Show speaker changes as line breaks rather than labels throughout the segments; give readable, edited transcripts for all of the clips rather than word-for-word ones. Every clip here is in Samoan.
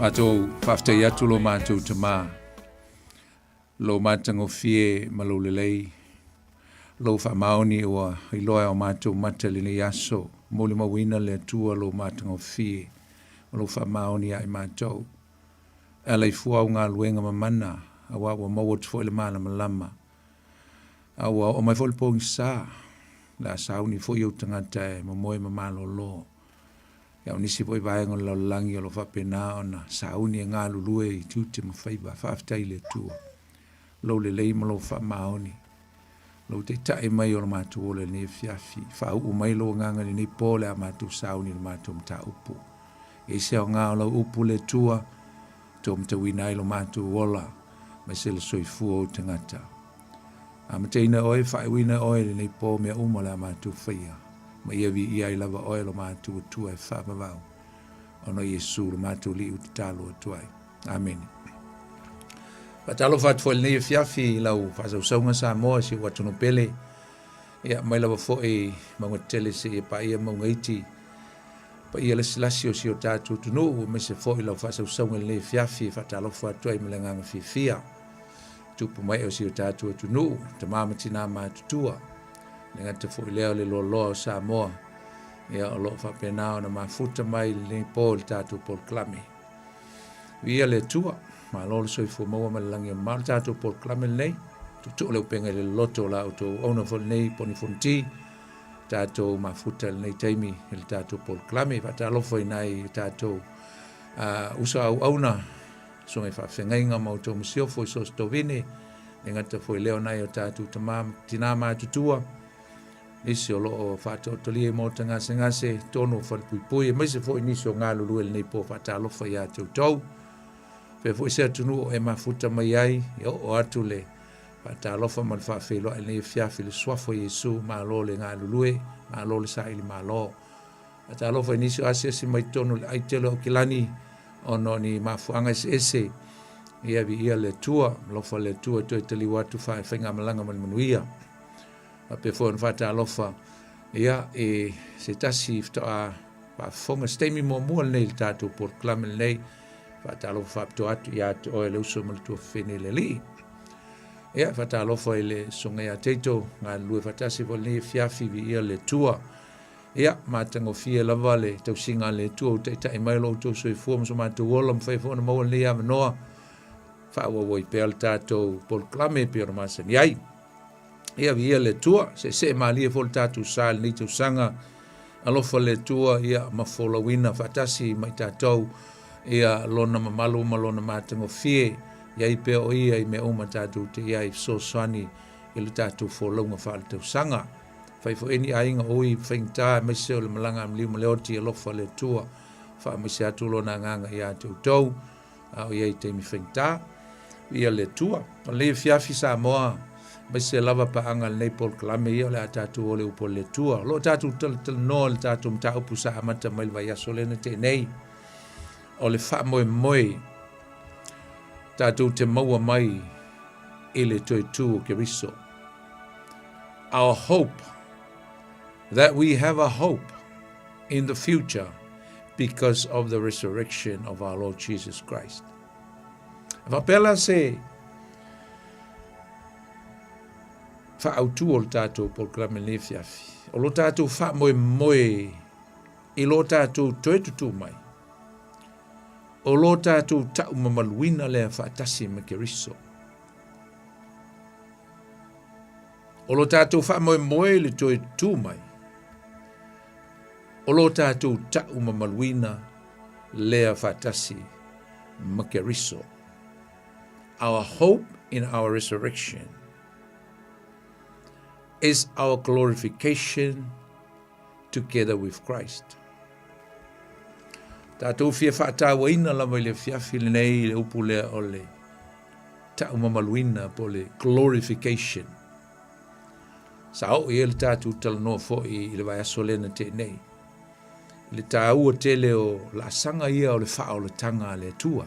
Matou faafetai atu lo matou Tamā, lou matagofie ma lou lelei, lou faamaoni ua iloa e o matou mata i lenei aso, molimauina le Atua lou matagofie ma lou faamaoni ia i matou. E ala i fua au galuega mamana, auā ua maua atu foi le malamalama, a ua oo mai foi le pogisa, o le a sauni foi ou tagata e momoe ma malolo. Ia o nisi foi vaega o le lalolagi o lo o faapena ona sauni e galulue i tiute ma faiva. Faafetai i le Atua, lou lelei ma lou faamaoni, lou taitai mai o le matou ola i lenei afiafi. Faauu mai lou agaga i lenei po o le a matou sauni i le matou mataupu. E i se aoga o lau upu le Atua, tou matauina ai lo matou ola, aemaise le soifua o tagata. Amataina oe, faaiuina oe i lenei po mea uma o le a matou faia, ma ia viia ai lava oe lo matou Atua e faavavau, ona o Iesu lo matou Alii ua tatalo atu ai. Amene. Faatalofa atu foi i lenei afiafi i lau faasausauga Samoa i si ou atunuu pele, ia mai lava foi mauga tetele seia paia mauga iti, paia lasilasi o si o tatou atunuu, aemaise foi lau faasausauga i lenei afiafi e faatalofa atu ai ma le agaga fiafia. Tupu mai o si o tatou atunuu, tama ma tina matutua, le gata foi lea o le loaloa o Samoa, ia o lo o faapena ona mafuta mai i lenei po i le tatou polokalame. Viia le Atua, malo le soifua maua ma le lagi e mama. O le tatou polokalame lenei, tuutuu le upega i le loloto o la outou auauna foi lenei Poni Fonoti, tatou mafuta i lenei taimi i le tatou polokalame. Faatalofa i nai tatou uso auauna, Susuga i faafeagaiga ma outou masiofo i so o se tovine, le gata foi lea o nai o tatou tama, tina matutua, nisi o lo o faataotolia i maota gasegase, tonu o falepuipui, aemaise foi nisi o galulue i lenei po faatalofa ia te outou. Faapea foi se atunuu o e mafuta mai ai, e oo atu le faatalofa ma le faafeiloai i lenei afiafi i le suafa o Iesu, malo le galulue, malo le saili malo. Faatalofa i nisi o asiasi mai totonu o le ai tele o Aukilani ona o ni mafuaaga eseese. Ia viia le Atua, alofa le Atua e toe taliu atu faafaigamalaga ma le manuia. Faapea foi ona faatalofa ia i se tasi faatoa faafofoga se taimi muamua lenei i le tatou polokalame lenei. Faatalofa faapitoa atu ia te oe le uso ma le tuafafine i le Alii. Ia faatalofa i le susuga ia Teito, galulue faatasi foi lenei afiafi, viia le Atua. Ia, matagofie lava le tausiga a le Atua ua taitai mai lo outou soifua ma so matou ola, mafai foi ona maua lenei avanoa faaauau ai pea le tatou polokalame e pei ona masani ai. Ia, viia le Atua, seesee malie foi le tatou sa i lenei tausaga. Alofa le Atua, ia, ma folauina faatasi ma i tatou, ia, lona mamalu ma lona matagofie, i ai pea o ia i mea uma tatou te i ai fesoasoani i le tatou folauga faaletausaga. Fai foi ni aiga oi faigata aemaise o le malaga a Maliu ma Leoti, alofa le Atua, faamaise atu lona agaga ia te outou, a o i ai i taimi faigata. Viia le Atua. O lenei afiafi Samoa, aemaise lava paaga i lenei polokalame ia o le a tatou o le upu a le Atua. O lo o tatou talatalanoa i le tatou mataupu sa amata mai le vaiaso lea na tea nei, o le faamoemoe tatou te maua mai i le toe tū o Keriso. Our hope, that we have a hope in the future because of the resurrection of our Lord Jesus Christ. E faapea la se faaautu o le tatou polokalame lenei afiafi. O lo tatou faamoemoe i lo tatou toe tutū mai, o lo tatou taumamaluina lea faatasi ma Keriso. O lo tatou faamoemoe i le toe tutū mai, o lo tatou taumamaluina lea faatasi ma Keriso. Our hope in our resurrection is our glorification together with Christ. Tatou fia faatauaina lava i le afiafi lenei i le upu lea o le taumamaluina po o le glorification. Sa oo i ai le tatou talanoa foi i le vaiaso lea na tea nei. I le taua tele o laasaga ia o le faaolataga a le Atua.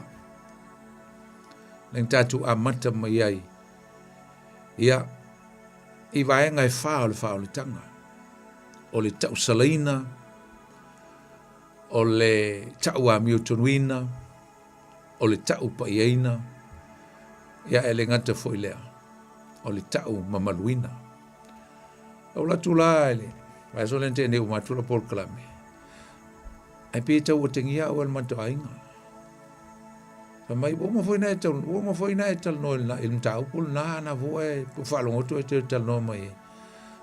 Lea na tatou amata mai ai ia i vaega e fa o le faaolataga. O le tausalaina, o le tauamiotonuina, O le ta'u pa'iaina, ia e le gata foi lea, o le ta'u mamaluina. Ua alu atu la i le vaiaso lea na tea nei ua uma atu lau polokalame, ae pei e tau otegia au e le matou aiga. Fai mai, ua uma foi ona e tau, ua uma foi ona e talanoa i le mataupu lena, na foi e ua faalogo atu e toe talanoa mai ai.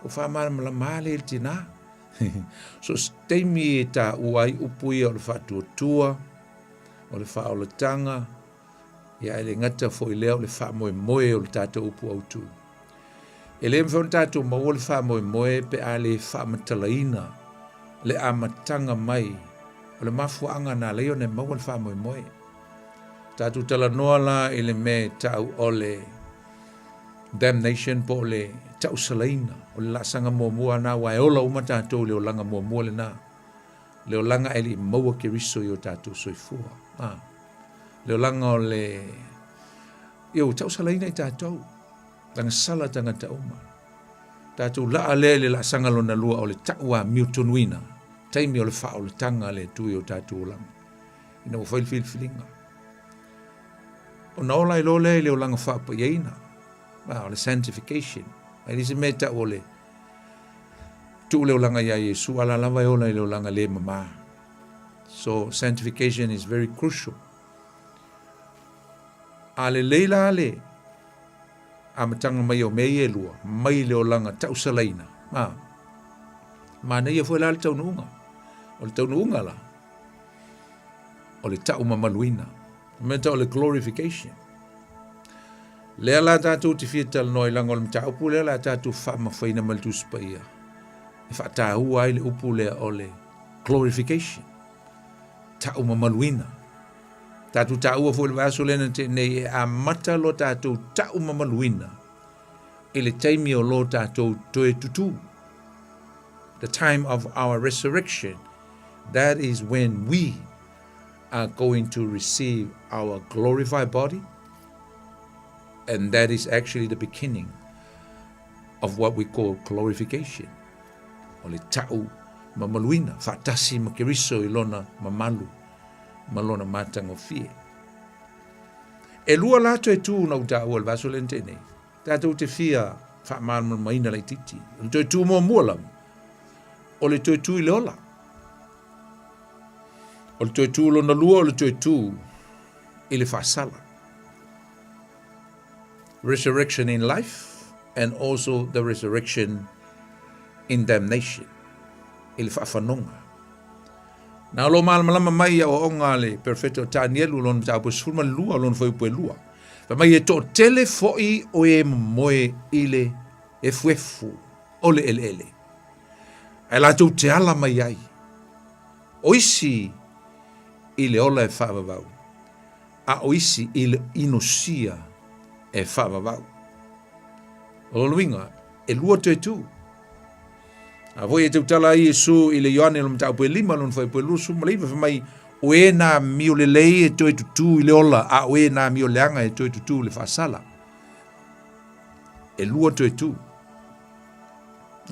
Ua faamalamalama lava lea i le tina. So o se taimi e taua ai upu ia o le faatuatua, o le faaolataga, ia ae le gata foi lea o le faamoemoe o le tatou upu autu. E le mafai ona tatou maua le faamoemoe pe a le faamatalaina le amataga mai o le mafuaaga na ala ai ona e maua le faamoemoe. Tatou talanoa la i le mea e tau o le damnation po o le tausalaina, o le laasaga muamua lena aua e ola uma tatou i le olaga muamua lena, le olaga e le i maua Keriso i o tatou soifua. A, le olaga o le ia ua tausalaina i tatou. Agasala tagata uma. Tatou laa lea i le laasaga lona lua o le ta'u amiotonuina, taimi o le faaolataga a le Atua i o tatou olaga, ina ua fai le filifiliga. Ona ola ai loa lea i le olaga faapaiaina, a, o le sanctification. E leai se mea e ta'u o le tuu le olaga iā Iesu, a la lava e ola i le olaga le mamā. So, sanctification is very crucial. A lelei la le amataga mai o mea ia e lua, mai le olaga tausalaina, a, manaia foi la le taunuuga. O le taunuuga la, o le tau mamaluina. O mea tau o le glorification. Lea la tatou te fia talanoa i laga o le mataupu lea la tatou faamafaina ma le Tusi Paia e faataua ai le upu lea o le glorification. Tau mamaluina. Tatou taua foi le vaiaso lea na tea nei e amata lo tatou tau mamaluina i le taimi o lo tatou toe tutū. The time of our resurrection, that is when we are going to receive our glorified body, and that is actually the beginning of what we call glorification. O le tau mamaluina, faatasi ma Keriso i lona mamalu ma lona matagofie. E lua la toe tū na ou taua i le vaiaso lea na tea nei. Tatou te fia faamalamalamaina laitiiti. O le toe tū muamua lava, o le toe tū i le ola. O le toe tū lona lua, o le toe tū i le faasala. Resurrection in life and also the resurrection in damnation, i le faafanoga. Na o lo o malamalama mai i aoaoga a le perofeta o Tanielu lona mataupu e 12 lona fuaiupu e lua. Fai mai e toatele foi o e momoe i le efuefu o le eleele, ae latou te ala mai ai, o isi i le ola e faavavau, a o isi i le inosia e faavavau. O lona uiga, e lua toe tū. A foi e tautala ai Iesu i le Ioane lona mataupu e lima lona fuaiupu e 29, fai mai, O e na amio lelei e toe tutū i le ola, a o e na amio leaga e toe tutū i le faasala. E lua toe tū.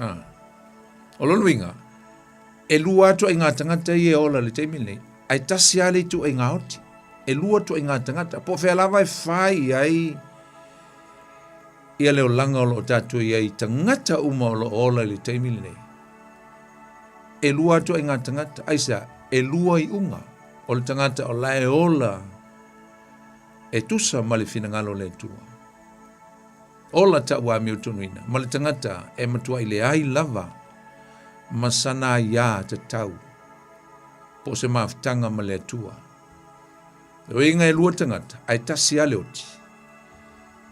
Ah. O lona uiga, e lua atu ai ngā tangata ia e ola i le taimi lenei, ae tasi lava le ituaiga oti. E lua ituaiga tagata. Po o fea lava e fai ai ia le olaga o lo o tatou i ai i tagata uma o lo o ola i le taimi lenei. E lua ituaiga tagata. Aisea? E lua iuga o le tagata o la e ola e tusa ma le finagalo o le Atua. Ola tau amiotonuina ma le tagata e matuai leai lava ma sana aiā tatau po o se mafutaga ma le Atua. Le uiga e lua tagata, ae tasi lava le oti.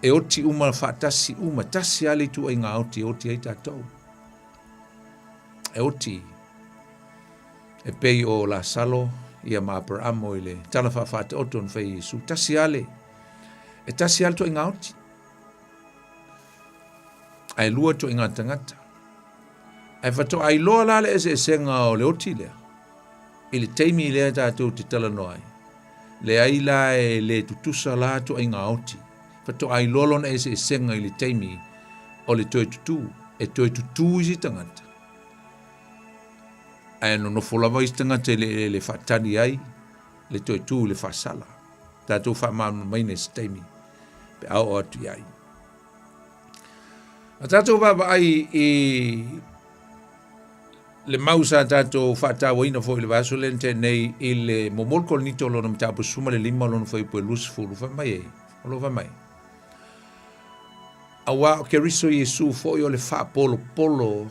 E oti uma faatasi uma, tasi lava le ituaiga oti e oti ai tatou. E oti e pei o Lasalo ia ma Aperamo i le tala faafaataoto na fai e Iesu. Tasi lava le, e tasi lava le ituaiga oti. Ae lua ituaiga tagata. Ae faatoa iloa la le eseesega o le oti lea i le taimi lea tatou te talanoa ai. Leai la e le tutusa la ituaiga oti. Faatoa iloa lona eseesega i le taimi o le toe tutū. E toe tutū isi tagata. Ae nonofo lava isi tagata i le eleele e faatali ai le toe tū i le faasala. Tatou faamalamalamaina i se taimi pe a oo atu i ai. A tatou vaavaai i le mau sa tatou faatauaina foi i le vaiaso lea na tea nei i le muamua o le Korinito lona mataupu 15 lona fuaiupu e 20, fai mai ai, o lo o fai mai, Auā o Keriso Iesu foi o le faapolopolo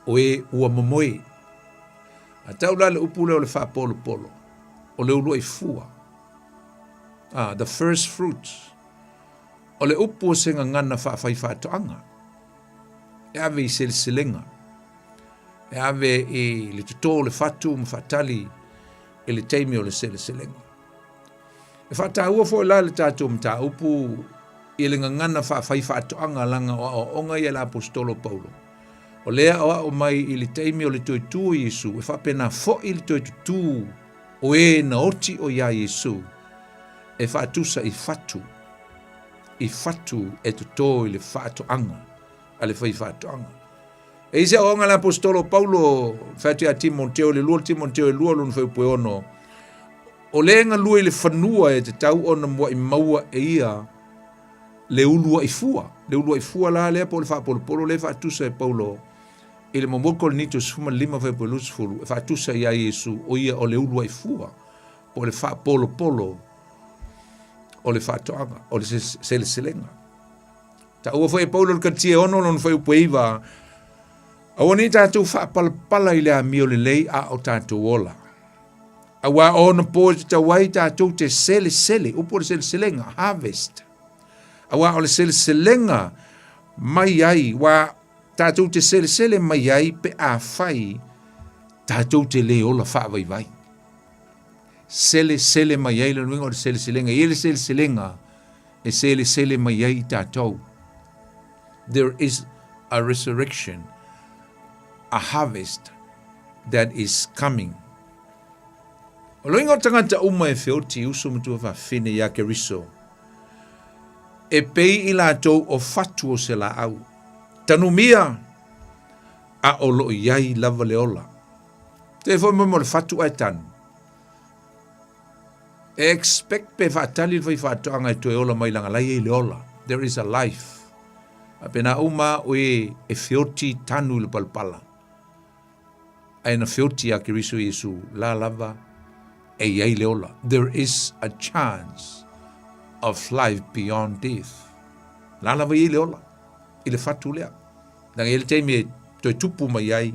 o e ua momoe. A tau la le upu lea o le faapolopolo, o le uluai fua. Ah, the first fruits. O le upu o se gagana faafaifaatoaga, e ave i seleselega, e ave i le toto o le fatu ma faatali i le taimi o le seleselega. E faataua foi la le tatou mataupu i le gagana faafaifaatoaga leaga o aoaoga ia a le Aposetolo Paulo. O lea aoao mai i le taimi o le toe tu o Iesu, e faapena foi le toe tutū o e na oti o iā Iesu e faatusa i fatu, i fatu e toto i le faatoaga a le faifaatoaga. E i se aoaoga a le Aposetolo Paulo, fai atu ia Timoteo, le 2 Timoteo e 2 lona fuaiupu e 6, o le galue i le fanua e tatau ona mua'i maua e ia le ulua'i fua. Le ulua'i fua la lea po o le faapolopolo lea e faatusa e Paulo i le muamua Korinito 15 fuaiupu e 20, e faatusa iā Iesu o ia o le ulua'i fua po o le faapolopolo o le faatoaga, o le seleselega. Taua foi e Paulo le Kalitia e 6 lona fuaiupu e 9, Aua ne i tatou faapalapala i le amio lelei a o tatou ola. Auā o ona po e tatau ai tatou te selesele, upu o le seleselega, harvest. Auā o le seleselega mai ai, uā tatou te selesele mai ai pe afai tatou te lē ola faavaivai. Selesele mai ai, lona uiga o le seleselega, e i ai le seleselega e selesele mai ai i tatou. There is a resurrection, a harvest that is coming. O le uiga o tagata uma e feoti i uso matua faafine iā Keriso, e pei i latou o fatu o se laau, tanumia, a o lo o i ai lava le ola. Te foi mo le fatu ae tanu. E expect pe faatali le faifaatoaga e toe ola mai leaga la e i ai le ola. There is a life. Faapena uma o e e feoti tanu i le palapala. Ae na feoti ia Keriso Iesu la lava e i ai le ola. There is a chance of life beyond death. La lava i ai le ola i le fatu lea. Leaga e i ai le taimi e toe tupu mai ai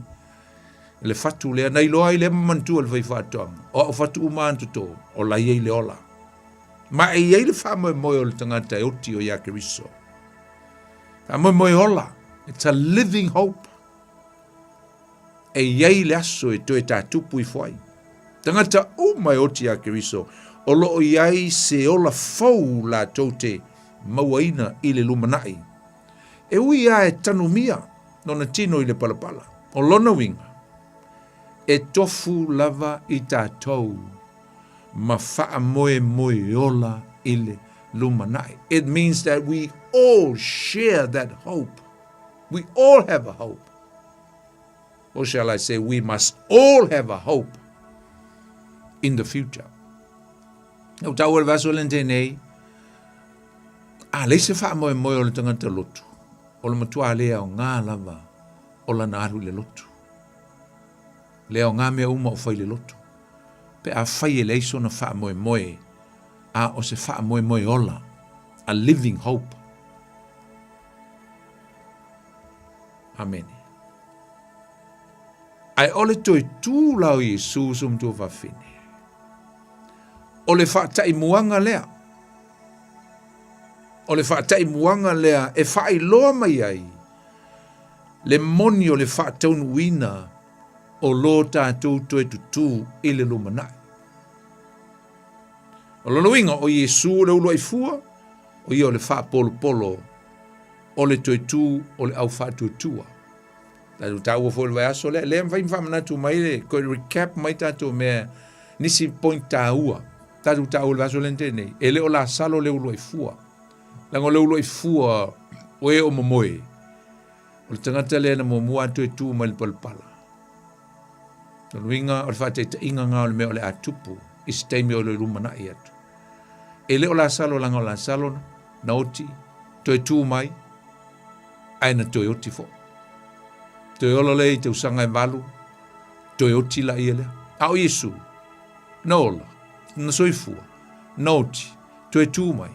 le fatu lea, na iloa ai lea ma manatua le faifaatoaga, o au fatu uma lava na toto, o la e i ai le ola. Ma e i ai le faamoemoe o le tagata e oti o ia Keriso. Faamoemoe ola, it's a living hope. E i ai le aso e toe tātupu ifo ai. Tagata uma e oti iā Keriso, o lo o i ai se ola fou latou te mauaina i le lumanai. E ui lava e tanumia lona tino i le palapala, o lona uiga, e tofu lava i tatou ma faamoemoe ola i le lumanai. It means that we all share that hope. We all have a hope. Or shall I say, we must all have a hope in the future. Ua taua le vaiaso lea na tea nei, a leai se faamoemoe o le tagata lotu, o le matua le aoga lava o lana alu i le lotu. Le aoga mea uma o fai i le lotu. Pe afai e leai sona faamoemoe, a o se faamoemoe ola, a living hope. Amene. Ae o le toe tu la o Iesu uso matua fafine. O le faataimuaga lea, o le faataimuaga lea e faailoa mai ai le moni o le faataunuuina o lo tatou toe tutū i le lumanai. O lona uiga, o Iesu o le uluai fua, o ia o le faapolopolo o le toe tu o le au faatuatua. Tatou taua foi le vaiaso lea, lea mafai ma faamanatu mai le toe recap mai tatou mea nisi point taua. Tatou taua le vaiaso lea na tea nei, e le o Lasalo le uluai fua. Leaga o le uluai fua o e o momoe, o le tagata lea na muamua atu e tu mai le palapala. O le uiga o le faataitaiga lena o le mea o le a tupu i se taimi o le lumanai atu. E le o Lasalo leaga o Lasalo na oti, toe tu mai, ae na toe oti foi. Toe ola lea i tausaga e valu, toe oti laia lea. A o Iesu, na ola, na soifua, na oti, toe tu mai,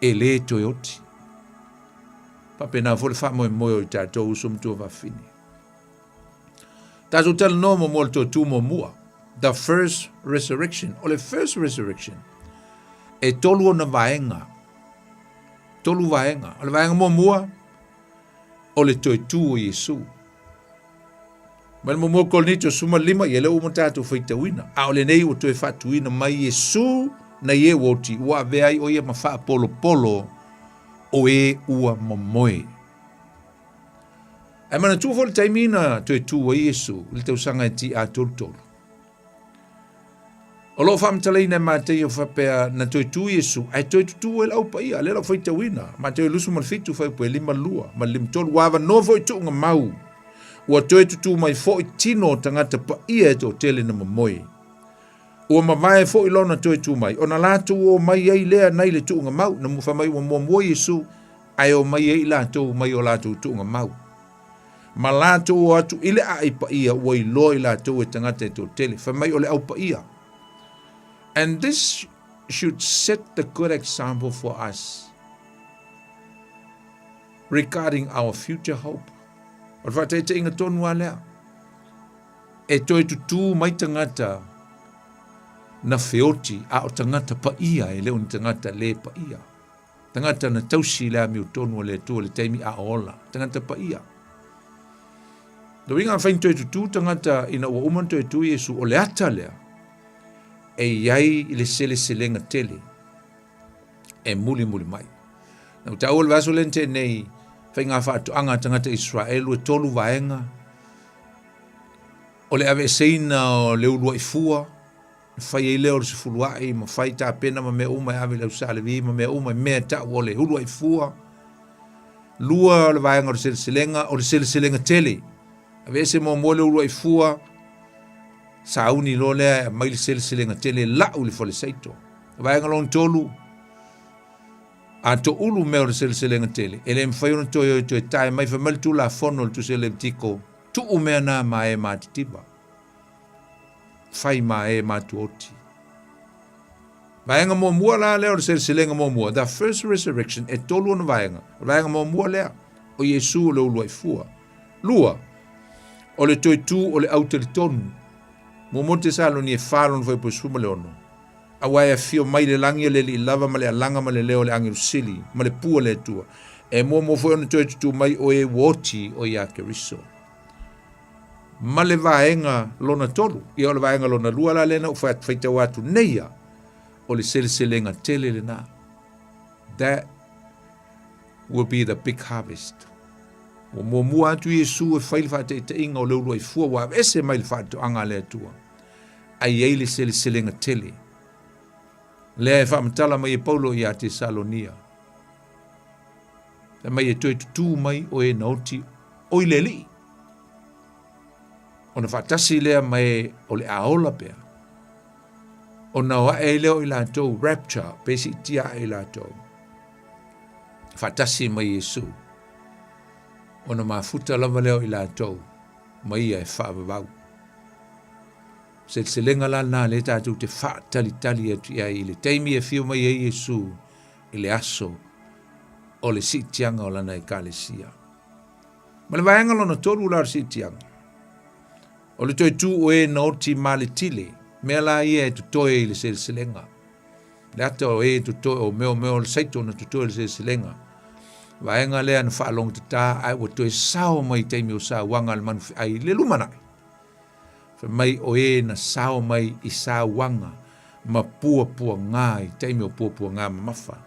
e le toe oti. Faapena foi le faamoemoe o i tatou uso ma tuafafine. Tatou talanoa muamua le toe tu muamua. The first resurrection. O le first resurrection, e tolu ona vaega. Tolu vaega. O le vaega muamua, o le toe tu o Iesu. Mai le muamua Korinito 15, ia lea ua uma tatou faitauina. A o lenei ua toe faatuina mai Iesu nai e ua oti, ua avea ai o ia ma faapolopolo o e ua momoe. Ae manatua foi le taimi na toe tu ai Iesu i le tausaga e TA 33. O lo o faamatalaina e Mataio faapea na toe tu Iesu ae toe tutū ai le au paia, lea la ua faitauina, Mataio 27 fuaiupu e 52 ma le 53, ua avanoa foi tuuga mau, ua toe tutū mai foi tino o tagata paia e toatele na momoe. Ua mavae foi lona toe tu mai, ona latou o mai ai lea nai le tuuga mau, na fai mai ua muamua Iesu ae o mai ai i latou mai o latou tuuga mau. Ma latou o atu i le aai paia ua iloa i latou e tagata e toatele, fai mai o le au paia. And this should set the good example for us regarding our future hope. O le faataitaiga tonu lava lea. E toe tutū mai tagata na feoti, a o tagata paia e le o ni tagata le paia. Tagata na tausi i le amiotonu a le Atua i le taimi a o ola. Tagata paia. Le uiga afai na toe tutū tagata ina ua uma ona toe tu Iesu, o le ata lea e i ai i le seleselega tele e mulimuli mai. Na ua taua le vaiaso lea na tea nei, faiga faatoaga a tagata Israelu e tolu vaega, o le aveeseina o le uluai fua, na fai ai lea o le sefuluai ma fai tapena ma mea uma e ave i le au Sa Levi ma mea uma i mea e tau o le uluai fua. Lua o le vaega o le seleselega, o le seleselega tele. Aveese muamua le uluai fua, sauni loa lea e aumai le seleselega tele e lau i le falesaito. Vaega lona tolu, a toulu mea o le seleselega tele, e le mafai ona toe o e toe tae mai, fai mai le Tulafono o le Tusi a Levitiko, tuu mea na ma e matitiva. Fai ma e matuoti. Vaega muamua la lea o le seleselega muamua, the first resurrection, e tolu ona vaega. O le vaega muamua lea, o Iesu o le uluai fua. Lua, o le toe tu o le au talitonu. Muamua Tesalonia e 4 lona fuaiupu e 16. Aua e afio mai le lagi o le Alii lava ma le alaga ma le leo o le agelu sili, ma le pua o le Atua. E muamua foi ona toe tutū mai o e ua oti o ia Keriso. Ma le vaega lona tolu, ia o le vaega lona lua la lea na ou faitau atu nei ia, o le seleselega tele lena. That will be the big harvest. Ua muamua atu Iesu e fai le faataitaiga o le uluai fua ua aveese mai le faatoaga a le Atua. Ae i ai le seleselega tele. Lea e faamatala mai e Paulo ia Tesalonia. Fai mai e toe tutū mai o e na oti o i le Alii. Ona faatasi lea ma e o le a ola pea. Ona o ae ai lea o i latou, rapture, pe siitia ae i latou. Faatasi ma Iesu. Ona mafuta lava lea o i latou ma ia e faavavau. Seleselega la lena lea tatou te faatalitali atu i ai i le taimi e afio mai ai Iesu i le aso o le siitiaga o lana ekalesia. Ma le vaega lona tolu la o le siitiaga, o le toe tu o e na oti ma le tile, mea la ia e totoe i le seleselega. Le ata o e totoe o mea o mea o le saito na totoe i le seleselega. Vaega lea na faalogotatā ae ua toe sao mai i taimi o sauaga a le manufeai i le lumanai. Fai mai o e na sao mai i sauaga ma puapuagā i taimi o puapuagā mamafa.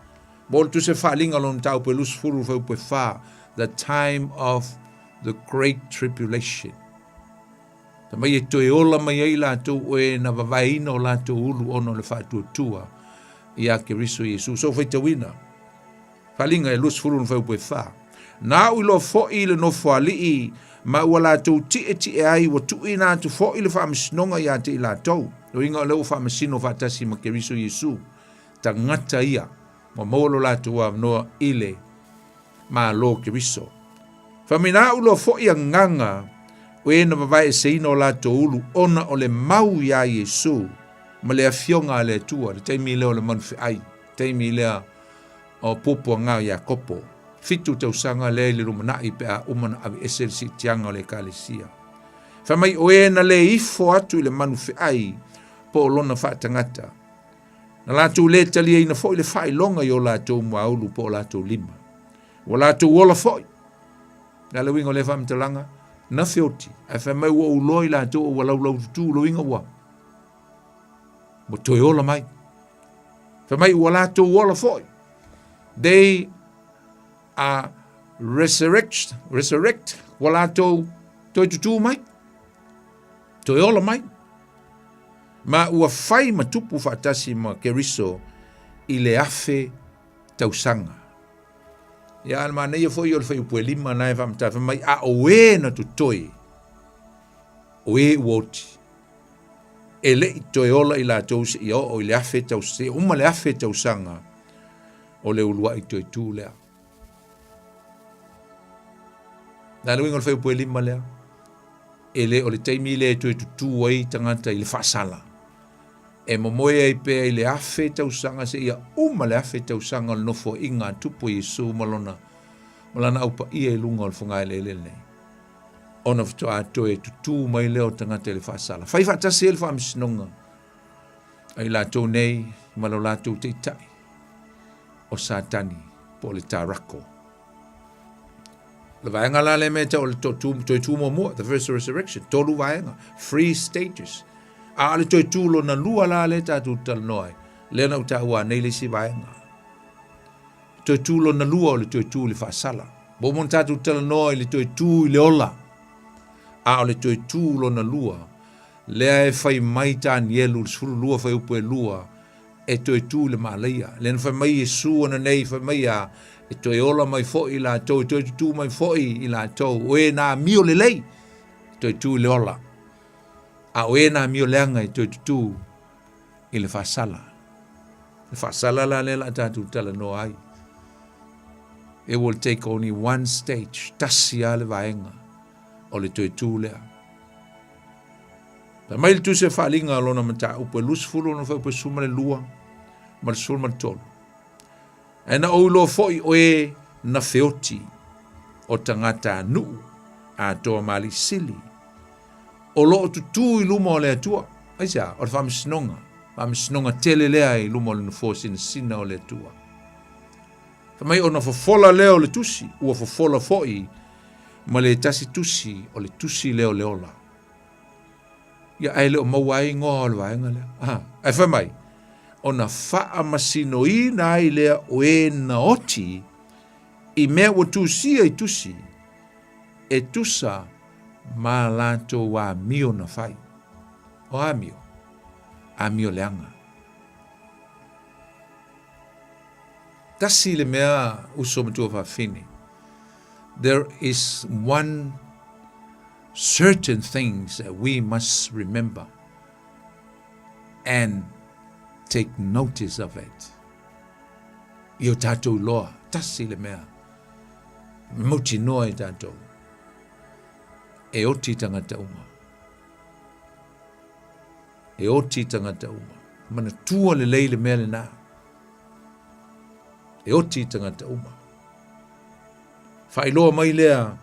Mo le tusa faaaliga o lona mataupu e 20 fuaiupu e 4, the time of the great tribulation. Fai mai e toe ola mai ai latou o e na vavaeina o latou ulu ona o le faatuatua iā Keriso Iesu. Sa ou faitauina Faaaliga e 20 lona fuaiupu e 4. Na au iloa foi i le nofoalii, ma ua latou tietie ai, ua tuuina atu foi le faamasinoga ia te i latou. Lona uiga o lea ua faamasino faatasi ma Keriso Iesu. tagata ia ua maua lo latou avanoa i le Malo o Keriso. Fai mai na a'u loa fo'i agaga o e na vavaeeseina o latou ulu ona o le mau iā Iesu ma le Afioga a le Atua, le taimi lea o le manufe'ai, taimi lea o puapuaga o Iakopo, fitu tausaga lea i le lumana'i pe a uma ona aveese le si'itiaga o le Ekalesia. Fai mai o e na lē ifo atu i le manufe'ai po o lona fa'atagata, Na latou lē taliaina foi le faailoga i o latou muaulu po o latou lima. Ua latou ola foi. Le a le uiga o lea faamatalaga? Na feoti, ae fai mai ua ou iloa i latou ua laulaututū, lo uiga ua ua toe ola mai. Fai mai ua latou ola foi. They are resurrect, resurrect, ua latou toe tutū mai, toe ola mai. Ma ua fai ma tupu faatasi ma Keriso i le afe tausaga. Ia, a le manaia foi o le fuaiupu e lima na e faamatala fai mai, a o e na totoe, o e ua oti, e le i toe ola i latou seia oo i le afe tausaga, seia uma le afe tausaga o le uluai toe tu lea. Na le uiga o le fuaiupu e lima lea, e le o le taimi lea e toe tutū ai tagata i le faasala, e momoe ai pea i le afe tausaga seia uma le afe tausaga o le nofoaiga a Tupu Iesu ma lona ma lana aupaia i luga o le fogaeleele lenei, ona faatoa toe tutū mai lea o tagata i le faasala. Fai faatasi ai le faamasinoga a i latou nei ma lo latou taitai o Satani po o le Tarako. Le vaega la lea mea tau o le toe tu muamua, the first resurrection, tolu vaega, three stages. A o le toe tu lona lua la lea tatou talanoa ai, lea na ou taua nei le isi vaega. Toe tu lona lua o le toe tu i le faasala. Ua uma ona tatou talanoa i le toe tu i le ola. A o le toe tu lona lua, lea e fai mai Tanielu le 12 fuaiupu e lua, e toe tu i le maalaia. Lea na fai mai Iesu ananei, fai mai a, e toe ola mai foi i latou, e toe tutū mai foi i latou, o e na amio lelei, e toe tu i le ola. A o e na amio leaga e toe tutū i le faasala. Le faasala la lea la tatou talanoa ai. It will take only one stage, tasi a le vaega o le toe tū lea. Fai mai le Tusi o Faaaliga o lona mataupu e 20 ona fuaiupu e 12 ma le 13. Ae na ou iloa foi o e na feoti o tagatanuu atoa ma alii sili, o lo o tutū i luma o le Atua. Aisea? O le faamasinoga, faamasinoga tele lea i luma o le nofoa sinasina o le Atua. Fai mai ona fofola lea o le tusi, ua fofola foi ma le tasi tusi o le tusi lea o le ola. Ia, ae le o maua ai igoa o le vaega lea. Aha. Ae fai mai, ona faamasinoina ai lea o e na oti i mea ua tusia i tusi e tusa ma latou amio na fai. O amio? Amio leaga. Tasi le mea uso matua fafine. There is one certain things that we must remember and take notice of it. I o tātou loa, tasi le mea, mautinoa i tātou, e oti tangata uma. E oti tangata uma. Manatua lelei le mea lenā. E oti tangata uma. Faailoa mai lea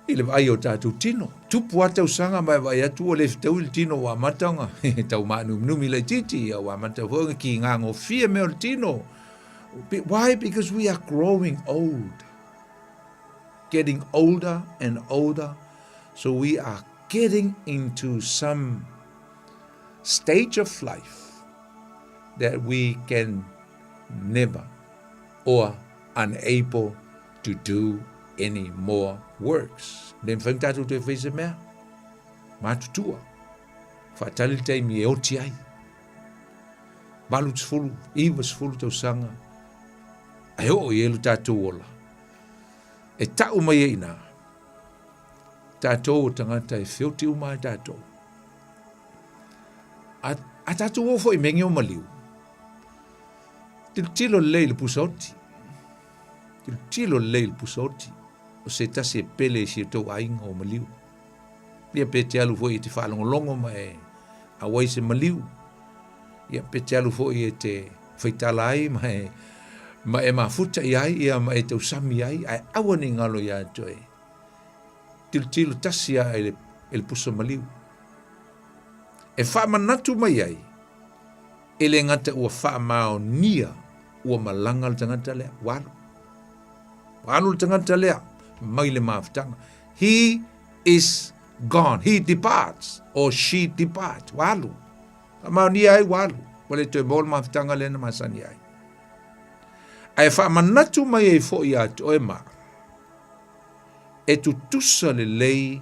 i le vaai o tatou tino. Tupu a tausaga ma e vaai atu ua le fetaui le tino ua amata ona tau maanuminumi laitiiti, ia ua amata foi ona kiga gofie mea o le tino. Why? Because we are growing old. Getting older and older. So we are getting into some stage of life that we can never or unable to do any more works. Le mawhai ona tātou toe whai se mea, matutua, whaatali le taimi e oti ai. 80, 90 tausaga, ae oo i ai lo tātou ola. E tau mai ai inā, tātou o tagata e feoti uma ai tātou. A, a tātou o foi menge o maliu. Tilotilo lelei i le pusa oti. Tilotilo lelei i le pusa oti o se tasi e pele i si o tou aiga ua maliu. Ia pe te alu foi e te faalogologo ma e auai se maliu. Ia pe te alu foi e te faitala ai ma e ma e mafuta i ai ia ma e tausami ai ae aua ne i galo ia te oe. Tilotilo tasi a i le, i le pusa maliu. E faamanatu mai ai E le gata ua faamaonia ua malaga le tagata lea, ua alu. Ua alu le tagata lea mai le mafutaga. He is gone. He departs or she departs. Ua alu. Faamaonia ai ua alu. Ua le toe maua le mafutaga lea na masani ai. Ae faamanatu mai ai foi ia te oe ma e tutusa lelei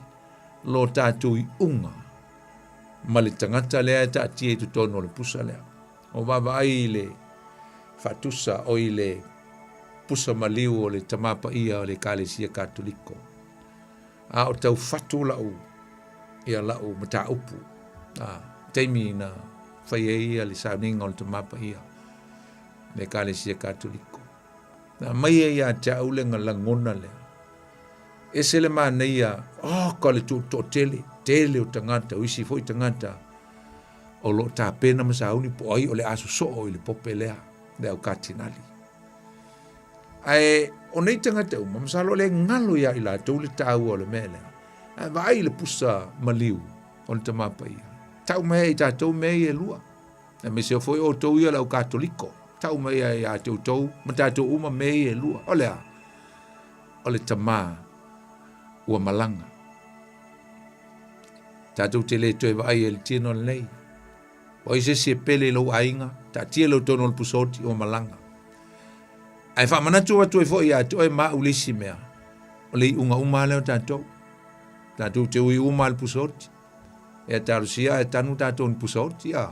lo tatou iuga ma le tagata lea e taatia i totonu o le pusa lea. O vaavaai i le faatusa o i le pusa maliu o le Tama Paia o le Ekalesia Katoliko. A o tau fatu lau ia lau mataupu a taimi na fai ai ia le sauniga o le Tama Paia le Ekalesia Katoliko. Na aumai ai ia te au le lagona lea. Ese le manaia, oh, ka le toatele, tele o tagata, o isi foi tagata o lo o tapena ma sauni po o ai o le a sosoo i le pope lea, le au katinali. Ae o nei tagata uma, masalo o le galo ia i latou le taua o le mea lea. Ae vaai i le pusa maliu o le Tama Paia. Tau mai ai i tatou mea ia e lua. Aemaise foi outou ia le au Katoliko. Tau mai ai ia te outou ma tatou uma mea ia e lua. O le a? O le tama ua malaga. Tatou te le toe vaai ai i le tino lenei. O ai se isi e pele i lou aiga, taatia lou tonu o le pusa oti ua malaga. Ae faamanatu atu ai foi ia te oe ma au le isi mea, o le iuga uma lava lea o tatou. Tatou te ui uma lava i le pusa oti. Ia talosia ae tanu tatou ni pusa oti a.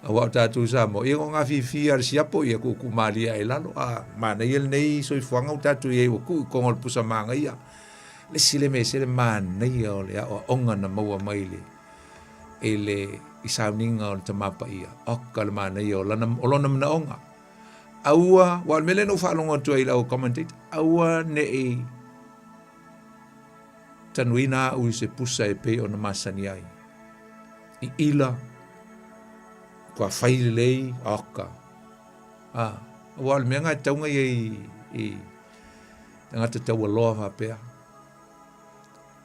Aua o tatou i Samoa, ia o ngā whiwhi a le siapo ia ku'uku'u mālie ae i lalo. A manaia lenei soifuaga ua tatou i ai ua kuu i koga o le pusa māgaia. Le isi le mea ese le manaia o le aoaoga na maua mai le i le i sauniga o le Tama Paia. Oka le manaia o lana o lona manaoga. Aua, aua o le mea lea na ou faalogo atu ai i lau commentator, aua ne'i Tanuina au i se pusa e pei ona masani ai. I ila, kua fai lelei, oka. A, aua o le mea nga e taunga ia i, i tagata taualoa faapea.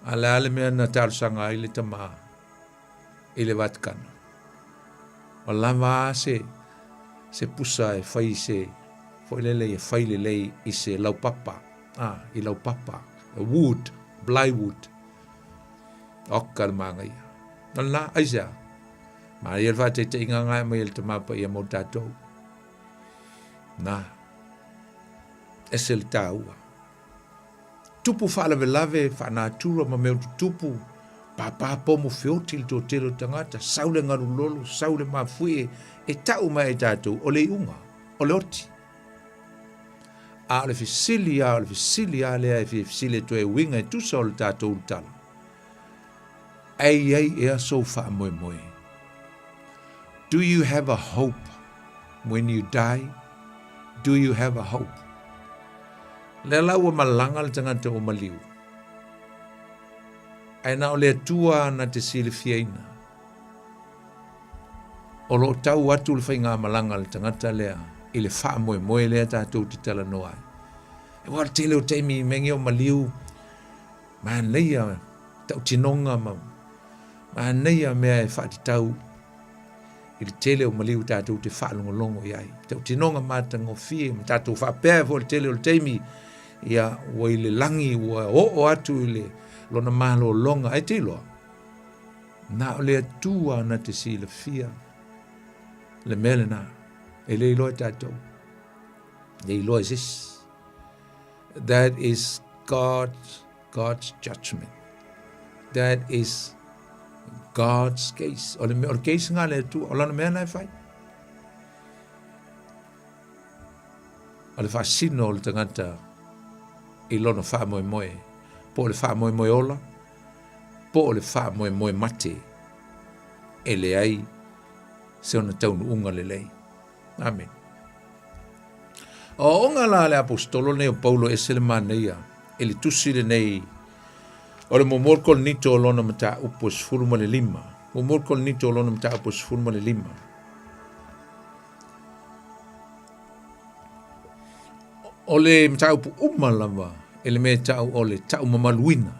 A le a le mea na talosaga ai le tama i le Vatikano. Ua lava a se, se pusa e fai se, foi lele ia fai lelei i se laupapa, a, i laupapa, a wood, plywood. Oka le māngaia. O lena, aisea? Manaia le faataitaiga nga e aumai e le Tama Paia mo tatou. Na, ese le taua. Tupu faalavelave, faanatura ma mea o tutupu, pāpā pomu feoti le toatele o tagata, sau le galu lolo, sau le mafuie, e tau mai ai tatou, o le iuga, o le oti. A o le fesili a, o le fesili a lea e fia fesili atu ai e uiga e tusa o le tatou ulutala. E i ai ea sou faamoemoe? Do you have a hope when you die? Do you have a hope? Lea la ua malaga le tagata ua maliu. Ae na o le Atua na te silafiaina. O lo o tau atu le faigamalaga a le tagata lea i le faamoemoe lea tatou te talanoa ai. Aua o le tele o taimi i mea nei o maliu, Manaia tautinoga ma manaia mea e faatatau i le tele o maliu tatou te faalogologo i ai. Tautinoga matagofie ma tatou faapea foi le tele o le taimi, ia ua i le lagi, ua oo atu i le lona malologa. Ae te iloa, na o le Atua na te silafia le mea lena. E le iloa e tatou, e le iloa e se isi. That is God's, God's judgment. That is God's case. O le, o le case nga le Atua, o lana mea na e fai. O le faasino o le tagata i lona faamoemoe, po o le faamoemoe ola, po o le faamoemoe mate, e leai se ona taunuuga lelei. Amene. O aoaoga la a le Aposetolo lenei o Paulo e ese le manaia i le tusi lenei o le muamua o le Korinito o lona mataupu e 15. Muamua o le Korinito o lona mataupu e 15. O le mataupu uma lava e le mea e tau o le tau mamaluina,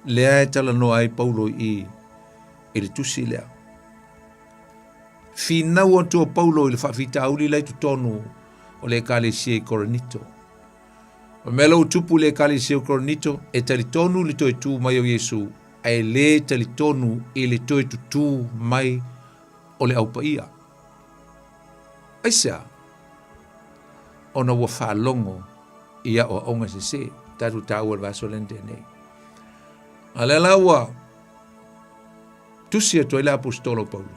lea e talanoa ai Paulo i i le tusi lea. Finau atu o Paulo i le faafitauli la i totonu o le ekalesia i Korinito. O mea la ua tupu i le ekalesia o Korinito, e talitonu le toe tu mai o Iesu, ae le talitonu i le toe tutū mai o le aupaia. Aisea? Ona ua faalogo i aoaoga sese, tatou taua i le vaiaso lea na tea nei. A lea la ua tusi atu ai le aposetolo o Paulo.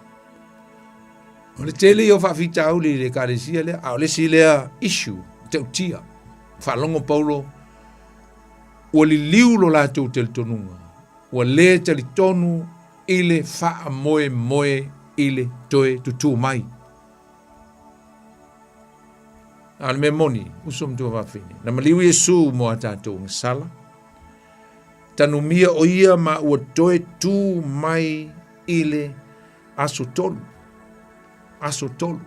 O le tele ia o faafitauli i le ekalesia lea, a o le isi lea issue, tautia. Faalogo Paulo, ua liliu lo latou talitonuga, ua le talitonu i le faamoemoe i le toe tutū mai. A o le mea moni, uso ma tuafafine, na maliu Iesu mo a tatou agasala, tanumia o ia ma ua toe tū mai i le aso tolu. Aso tolu.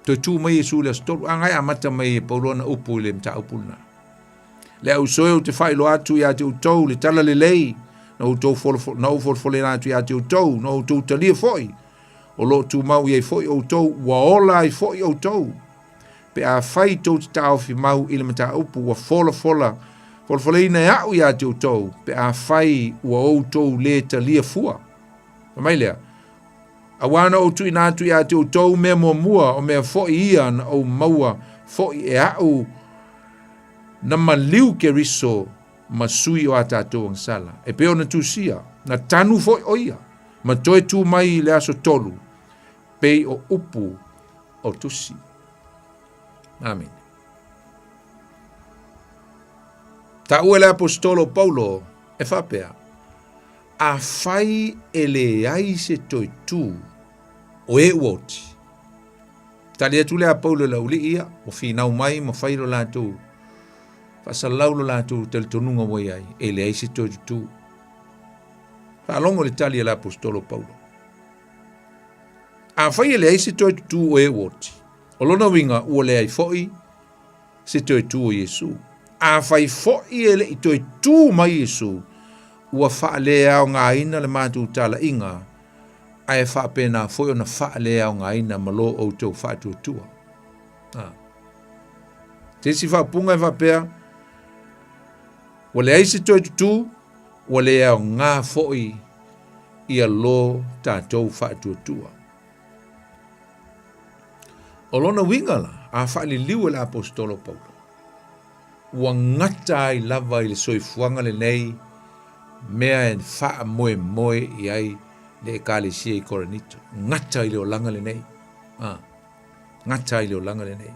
Toe tū mai Iesu i le aso tolu. A ngai amata mai e Paulo ana upu i le mataupu lena. Le au soe ou te faailoa atu ia te outou le tala lelei na outou na ou folafoleina atu ia te outou, na outou talia foi, o lo o tumau i ai foi outou, ua ola ai foi outou. Pe afai tou te taofi mau i le mataupu ua folafola, folafoleina e a'u ia te outou, pe afai ua outou lē talia fua. Fai mai lea, Auā na ou tuuina atu ia te outou mea muamua, o mea foi ia na ou maua foi e a'u, na maliu Keriso ma sui o a tatou agasala, e pei ona tusia, na tanu foi o ia, ma toe tu mai i le aso tolu, pei o upu o tusi. Amene. Taua e le aposetolo o Paulo e faapea, Afai e leai se toe tu o e ua oti, tali atu le a Paulo i le aualii ia, ua finau mai ma fai lo latou faasalalau lo latou talitonuga ua i ai, e leai se toe tutū. Faalogo le tali a le aposetolo Paulo. Afai e leai se toe tutū o e ua oti, o lona uiga ua leai foi se toe tū o Iesu. Afai foi e le i toe tū mai Iesu, ua faaleaogaina le matou talaiga, ae faapena foi ona faaleaogaina ma lo outou faatuatua. A. Se isi faaupuga e faapea, ua leai se toe tutū, ua le aoga foi ia lo tatou faatuatua. O lona uiga la, a faaliliu e le aposetolo Paulo, ua gata ai lava i le soifuaga lenei mea e faamoemoe i ai le ekalesia i Korinito. Gata i le olaga lenei. A, gata ai le olaga lenei.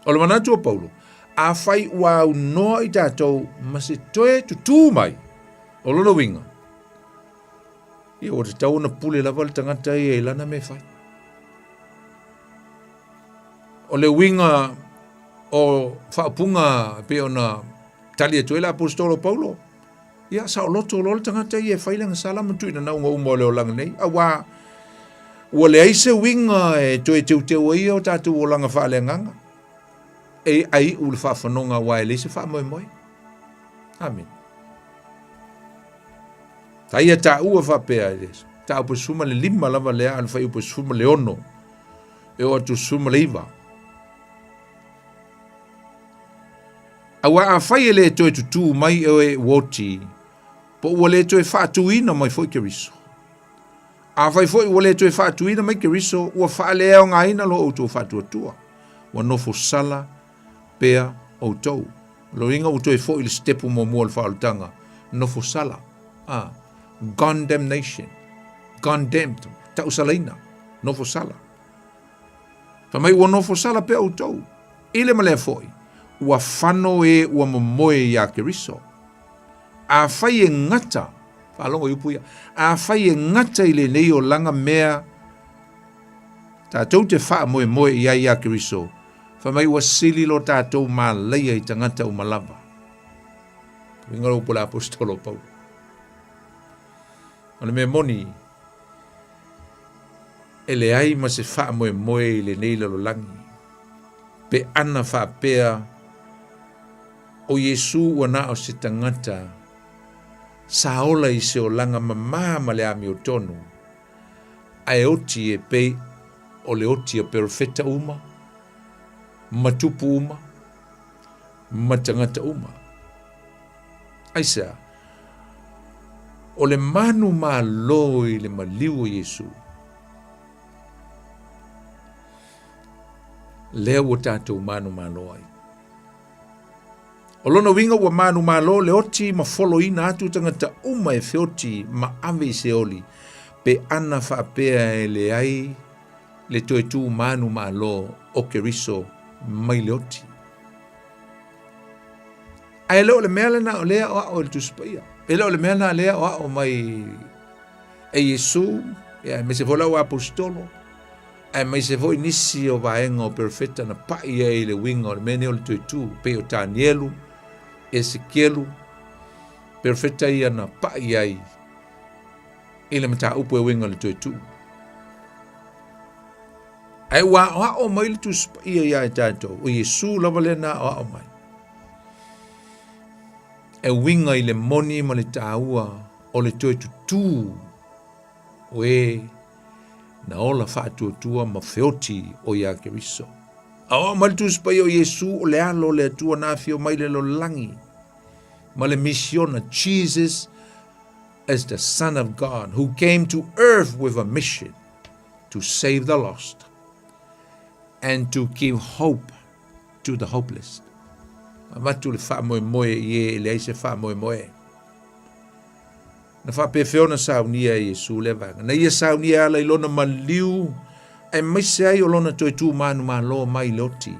O le manatu o Paulo, afai ua aunoa i tatou ma se toe tutū mai, o lona uiga, ia ua tatau ona pule lava le tagata ia i lana mea e fai. O le uiga o faaupuga e pei ona tali atu ai le aposetolo Paulo, ia saoloto loa le tagata ia e fai le agasala ma tuuinanauga uma o le olaga nei, auā ua leai se uiga e toe teuteu ai o tatou olaga faaleagaga, e aiu le faafanoga auā e leai se faamoemoe. Amene. Ta ia taua faapea i le mataupu e 15 lava lea a le fuaiupu e 16 e oo atu 19. Auā afai e le toe tutū mai e oe ua oti, po ua le toe faatūina mai foi Keriso. Afai foi ua le toe faatūina mai Keriso, ua faaleaogaina lo outou faatuatua, ua nofo sala pea outou. O lona uiga ua toe foi i le sitepu muamua o le faaolataga, nofo sala, a, condemnation, condemned, tausalaina, nofo sala. Fai mai ua nofo sala pea outou, i le ma lea foi, ua fano e ua momoe iā Keriso. Afai e gata, faalogo i upu ia, afai e gata i lenei olaga mea tatou te faamoemoe i ai iā Keriso, Fai mai ua sili lo tatou malaia i tagata uma lava. Uiga o le upu a le Aposetolo o Paulo. O le mea moni, e leai ma se faamoemoe i lenei lalolagi, pe ana faapea o Iesu ua na o se tagata sa ola i se olaga mamā ma le amiotonu, ae oti e pei o le oti a perofeta uma, ma tupu uma, ma tagata uma. Aisea? O le manumalo i le maliu o Iesu, lea ua tatou manumalo ai. O lona uiga ua manumalo le oti ma foloina atu tagata uma e feoti ma ave i Seoli, pe ana faapea e leai le toe tu manumalo o Keriso mai le oti. Ae le o le mea lena o lea aoao e le Tusi Paia. E le o le mea lena lea aoao mai e Iesu, ia aemaise foi lau aposetolo, aemaise foi nisi o vaega o perofeta na pai ai i le uiga o le mea nei o le toe tu, pei o Tanielu, Esekielu, perofeta ia na pai ai i le mataupu e uiga i le toe tu. Ae ua aoao mai le Tusi Paia iā i tatou, o Iesu lava lea na aoao mai. E uiga i le moni ma le taua o le toe tutū o e na ola faatuatua ma feoti o iā Keriso. Aoao mai le Tusi Paia o Iesu o le alo o le Atua na afio mai le lalolagi ma le misiona Jesus is the Son of God who came to earth with a mission to save the lost and to give hope to the hopeless. Avatu le faamoemoe i e e leai se faamoemoe. Na faapefea ona saunia e Iesu lea vaega. Na ia saunia e ala i lona maliu aemaise ai o lona toe tu manumalo mai i le oti.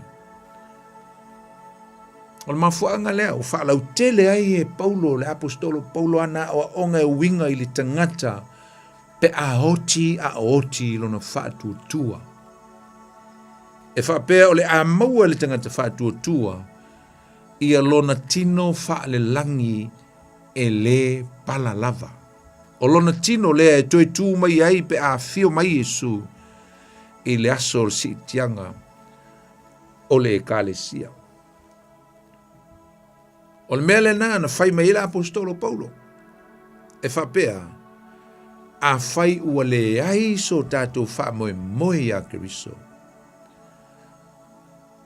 O le mafuaaga lea ua faalautele ai e Paulo, le aposetolo Paulo ana aoaoga e uiga i le tagata pe a oti a o oti i lona faatuatua. E faapea o le a maua e le tagata faatuatua ia lona tino faalelagi e lē pala lava. O lona tino lea e toe tū mai ai pe a afio mai Iesu i le aso o le siitiaga o le Ekalesia. O le mea lena na fai mai ai le aposetolo Paulo, e faapea, Afai ua leai so tatou faamoemoe iā Keriso,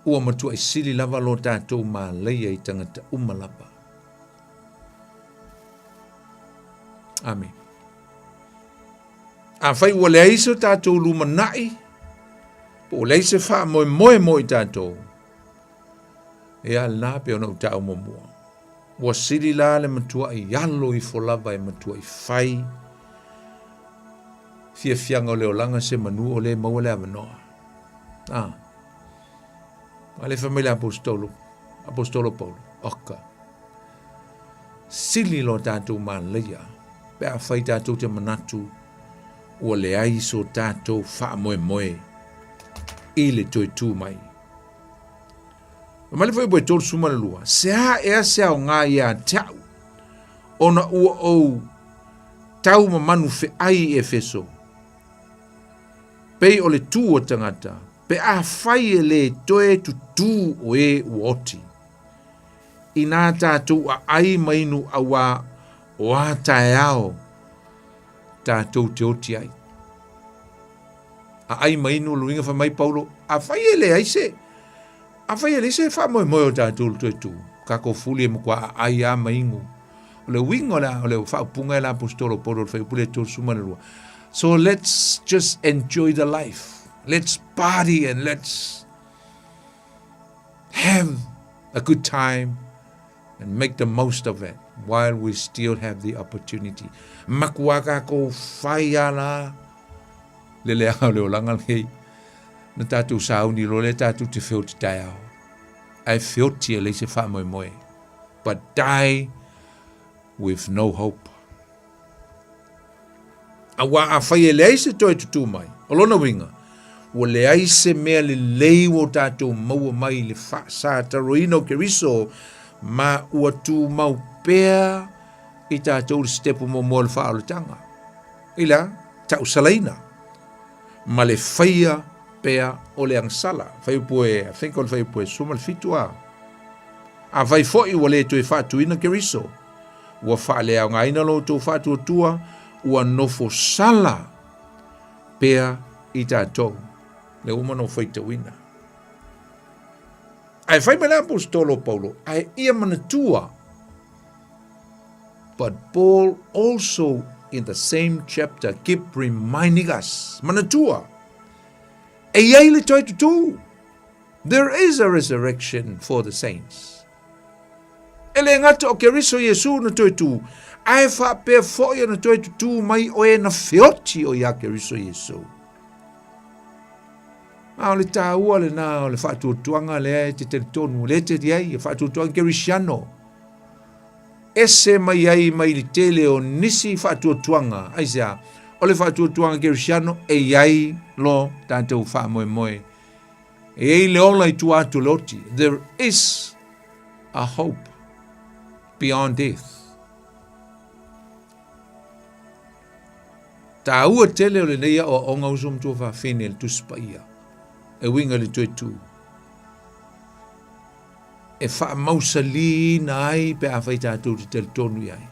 ua matuai sili lava lo tatou malaia i tagata uma lava. Amene. Afai ua leai so tatou lumanai, po ua leai se faamoemoe mo i tatou, ia lena pei ona ou taua muamua. Ua sili la le matuai alo ifo lava e matuai fai fiafiaga o le olaga se manu o le maua le avanoa. Ah. A le fai mai le aposetolo, aposetolo Paulo, oka. Sili lo tatou malaia pe afai tatou te manatu ua leai so tatou faamoemoe i le toe tu mai. Fai mai le fuaiupu e 32, Se a ea se aoga ia te au, ona ua ou tau mamanu feai i Efeso, pei o le tu o tagata, pe afai e lē toe tutū o e ua oti. Inā tatou aai ma inu auā o a taeao tatou te oti ai. Aai ma inu, o lona uiga fai mai Paulo, afai e leai se, afai e leai se faamoemoe o tatou i le toe tu, tatou fuli e matua aai lava ma inu. O le uiga o le, o le faaupuga e le aposetolo o Paulo i le fuaiupu lea e 32. So let's just enjoy the life. Let's party and let's have a good time and make the most of it while we still have the opportunity. Makua kākou whai ala le leaga o le olaga lenei na tatou sauni loa lea tatou te feoti taeao. Ae feoti e leai se faamoemoe. But die with no hope. Auā afai e leai se toe tutū mai, o lona uiga, Ua leai se mea lelei ua o tatou maua mai i le faasataroina o Keriso, ma ua tumau pea i tatou le sitepu muamua o le faaolataga. I le a? Tausalaina ma le faia pea o le agasala. Fuaiupu e, I think o le fuaiupu e 17 a. Afai foi ua le toe faatuina Keriso, ua faaleaogaina lo outou faatuatua, ua nofo sala pea i tatou. Le uma na faitauina. Ae fai mai le aposetolo o Paulo, ae ia manatua. But Paul also in the same chapter keep reminding us, manatua, e i ai le toe tutū. There is a resurrection for the saints. E le gata o Keriso Iesu na toe tū, ae faapea foi ona toe tutū mai o e na feoti o iā Keriso Iesu. A o le tāua lenā o le faatuatuaga lea e te talitonu, lea e te i ai, e faatuatuaga Kerisiano. Ese mai ai mai le tele o nisi faatuatuaga, aisea, o le faatuatuaga Kerisiano e i ai lo tatou faamoemoe. E i ai le ola i tua atu o le oti. There is a hope beyond death. Tāua tele o lenei aoaoga uso matua fafine le Tusi Paia e uiga i le toe tū. E faamausalīina ai pe afai tatou te talitonu i ai.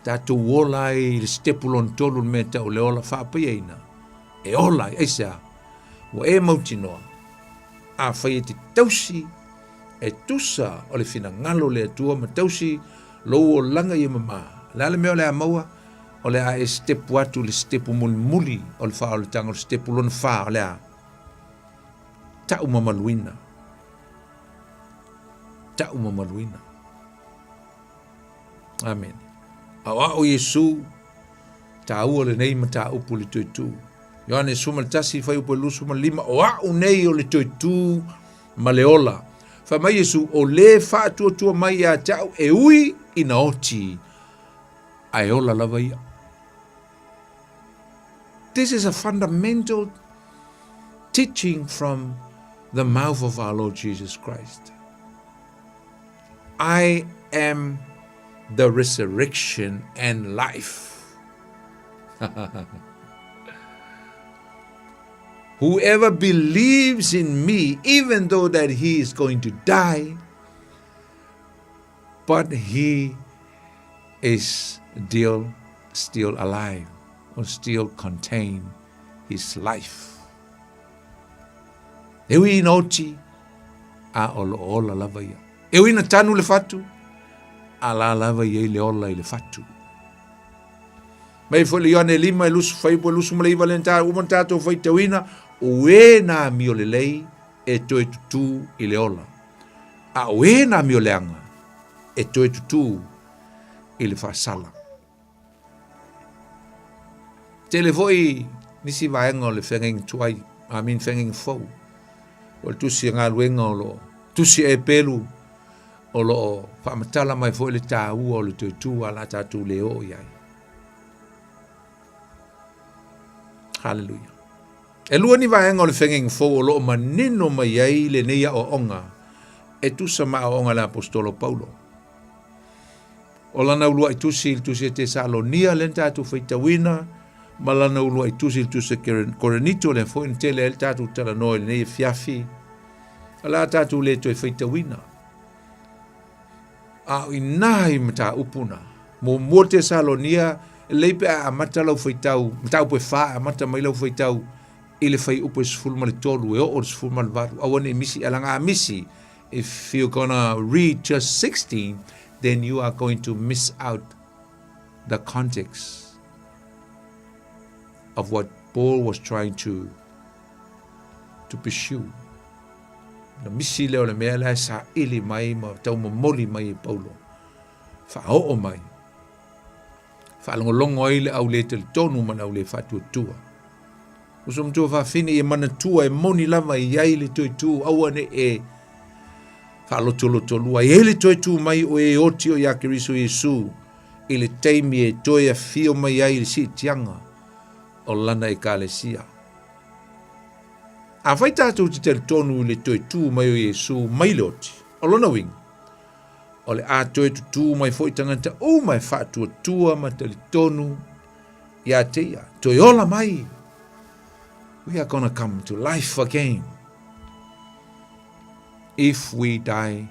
Tatou ola ai i le sitepu lona tolu le mea tau o le ola faapaiaina. E ola ai, aisea, ua e mautinoa, afai e te tausi e tusa o le finagalo o le Atua ma tausi lou olaga ia mamā, o le a le mea o le a maua? O le a e sitepu atu i le sitepu mulimuli o le faaolataga, o le sitepu lona whā, o le a taumamaluina. Taumamaluina. Amene. Aoao Iesu, tāua lenei mataupu i le toe tū. Ioane 11, fuaiupu e 25, o a'u nei o le toe tū ma le ola. Fai mai Iesu, o le faatuatua mai ia te au e ui ina oti, ae ola lava ia. This is a fundamental teaching from the mouth of our Lord Jesus Christ. I am the resurrection and life. Whoever believes in me, even though that he is going to die, but he is still, still alive or still contain his life. E ui ina oti, a o lo o ola lava ia. E ui ina tanu le fatu, a la lava ia i le ola i le fatu. Mai foi le Ioane lima e lusu fuaiupu e 29 le ta uma tatou faitauina, o e na amio lelei e toe tutū i le ola. A o e na amio leaga e toe tutū i le faasala. Tele foi nisi vaega o le feagaiga tuai, I mean feagaiga fou. O le tusi a galuega o lo o tusi a Epelu o lo o faamatala mai foi le taua o le toe tū a la tatou le oo i ai. Hallelujah. E lua ni vaega o le feagaiga fou o lo o manino mai ai lenei aoaoga e tusa ma aoaoga a le Aposetolo Paulo. O lana uluai tusi i le tusi a Tesalonia lea na tatou faitauina, ma lana uluai tusi i le tusi a Korinito lea foi na tele ai le tatou talanoa i lenei afiafi, o le a tatou le toe faitauina. A o inā i mataupu na, muamua Tesalonia, e lelei pe a amata lau faitau, mataupu e whā, amata mai lau faitau i le fuaiupu e 13, e oo i le 18, aua ne i misi, alaga a misi, if you're gonna read just 16, then you are going to miss out the context of what Paul was trying to to pursue. Na misi lea o le mea la e saili mai ma taumomoli mai e Paulo. Whaoo mai. Whaalongolongo ai le au le talitonu ma le au le whaatuatua. Uso matua fafine ia manatua e moni lava e i ai le toe tū, aua ne e whaalotolotolua. E i ai le toe tū mai o e oti o ia Keriso Iesu i le taimi e toe awhio mai ai i le siitiaga o lana ekalesia. Afai tatou te talitonu i le toe tu mai o Iesu mai le oti, o lona uiga, o le a toe tutū mai foi tagata uma e faatuatua ma talitonu ia te ia, toe ola mai. We are gonna come to life again if we die,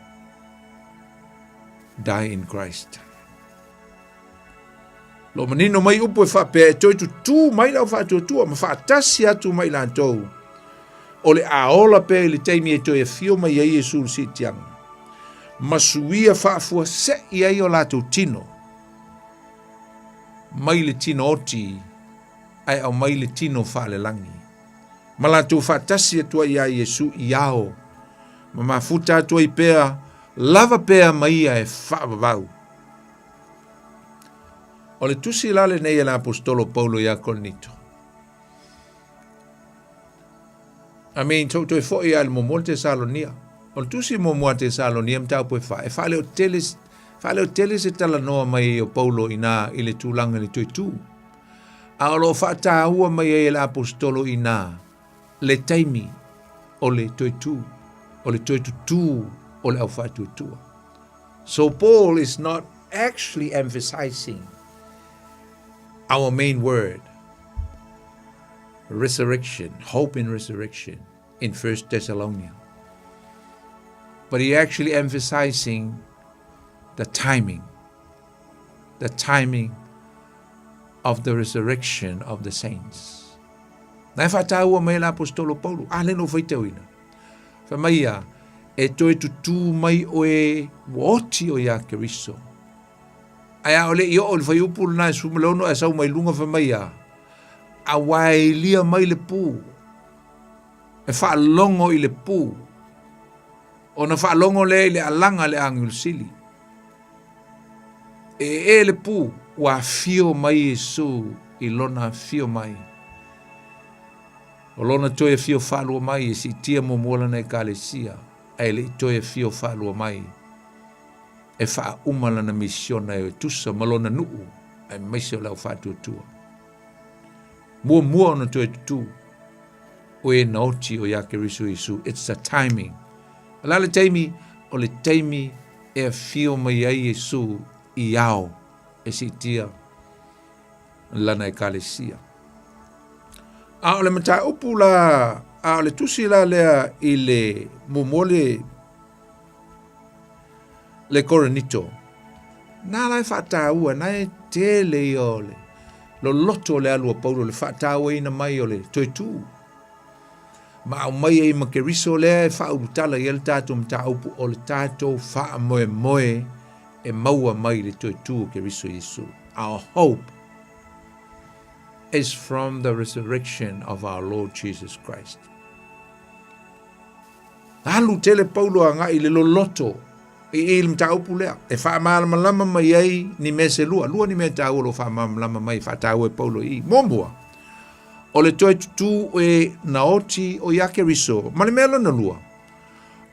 die in Christ. Lo manino mai upu e faapea e toe tutū mai le au faatuatua ma faatasi atu ma i latou. O le a ola pea i le taimi e toe afio mai ai Iesu i le siitiaga. Ma suia faafuasei ai o latou tino mai le tino oti ae aumai le tino faalelagi. Ma latou faatasi atu ai iā Iesu i ao ma mafuta atu ai pea lava pea ma ia e faavavau. O le tusi la lenei e le aposetolo Paulo iā Korinito. I mean, tou toe foi a le muamua le Tesalonia. O le tusi muamua a Tesalonia mataupu e fa, e faaleo tele, faaleo tele se talanoa mai ai o Paulo inā i le tulaga i le toe tū. A o lo o faataua mai ai e le aposetolo inā le taimi o le toe tū, o le toe tutū o le au faatuatua. So Paul is not actually emphasizing our main word, resurrection, hope in resurrection, in First Thessalonians. But he actually emphasizing the timing, the timing of the resurrection of the saints. Na e whātāua mai la apostolo Paulo, a le no whaitauina. Whai mai ia, e toe tutū mai oe ua oti o ia Keriso. Ae a ole i oo le whaiupu lena e 16 ae sau mai lunga whai mai ia, a waelia mai le pū, e whaalongo i le pū, ona whaalongo lea i le alaga le agiulu sili. E ee le pū, ua afio mai Iesu i lona afio mai. O lona toe afio faalua mai e siitia muamua lana Ekalesia, ae le i toe afio faalua mai e faauma lana misiona e tusa ma lona nuu aemaise o le au faatuatua. Muamua ona toe tutū o e na oti o ia Keriso Iesu. It's the timing. O le a le taimi? O le taimi e afio mai ai Iesu i ao e siitia lana Ekalesia. A o le mataupu la, a o le tusi la lea i le muamua le, le Korinito, nā la e whātāua, nā e tele ia o le loloto o le alu a Paulo, le whātāuaina mai o le toe tū. Ma aumai ai ma Keriso lea e whaaulutala i ai le tātou mataupu o le tātou whaamoemoe e maua mai le toe tū o Keriso Iesu. Our hope is from the resurrection of our Lord Jesus Christ. Alu tele Paulo agai i le loloto i i le mataupu lea e faamalamalama mai ai ni mea se lua, lua ni mea taua o lo o faamalamalama mai faataua e Paulo i i. Muamua, o le toe tutū e na oti o ia Keriso, ma le mea lona lua,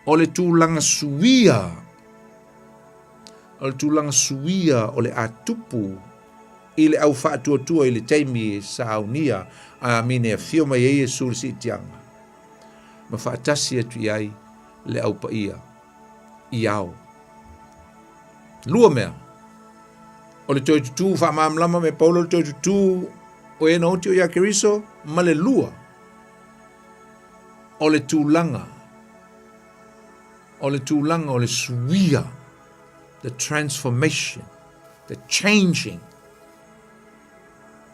o le tulaga suia, o le tulaga suia o le a tupu i le au faatuatua i le taimi e saunia a mine afio mai ai Iesu i le siitiaga, ma faatasi atu i ai le au paia i ao. Lua mea, o le toe tutū faamalamalama me Paulo le toe tutū o e na oti o ia Keriso, ma le lua, o le tulaga, o le tulaga o le suia, the transformation, the changing,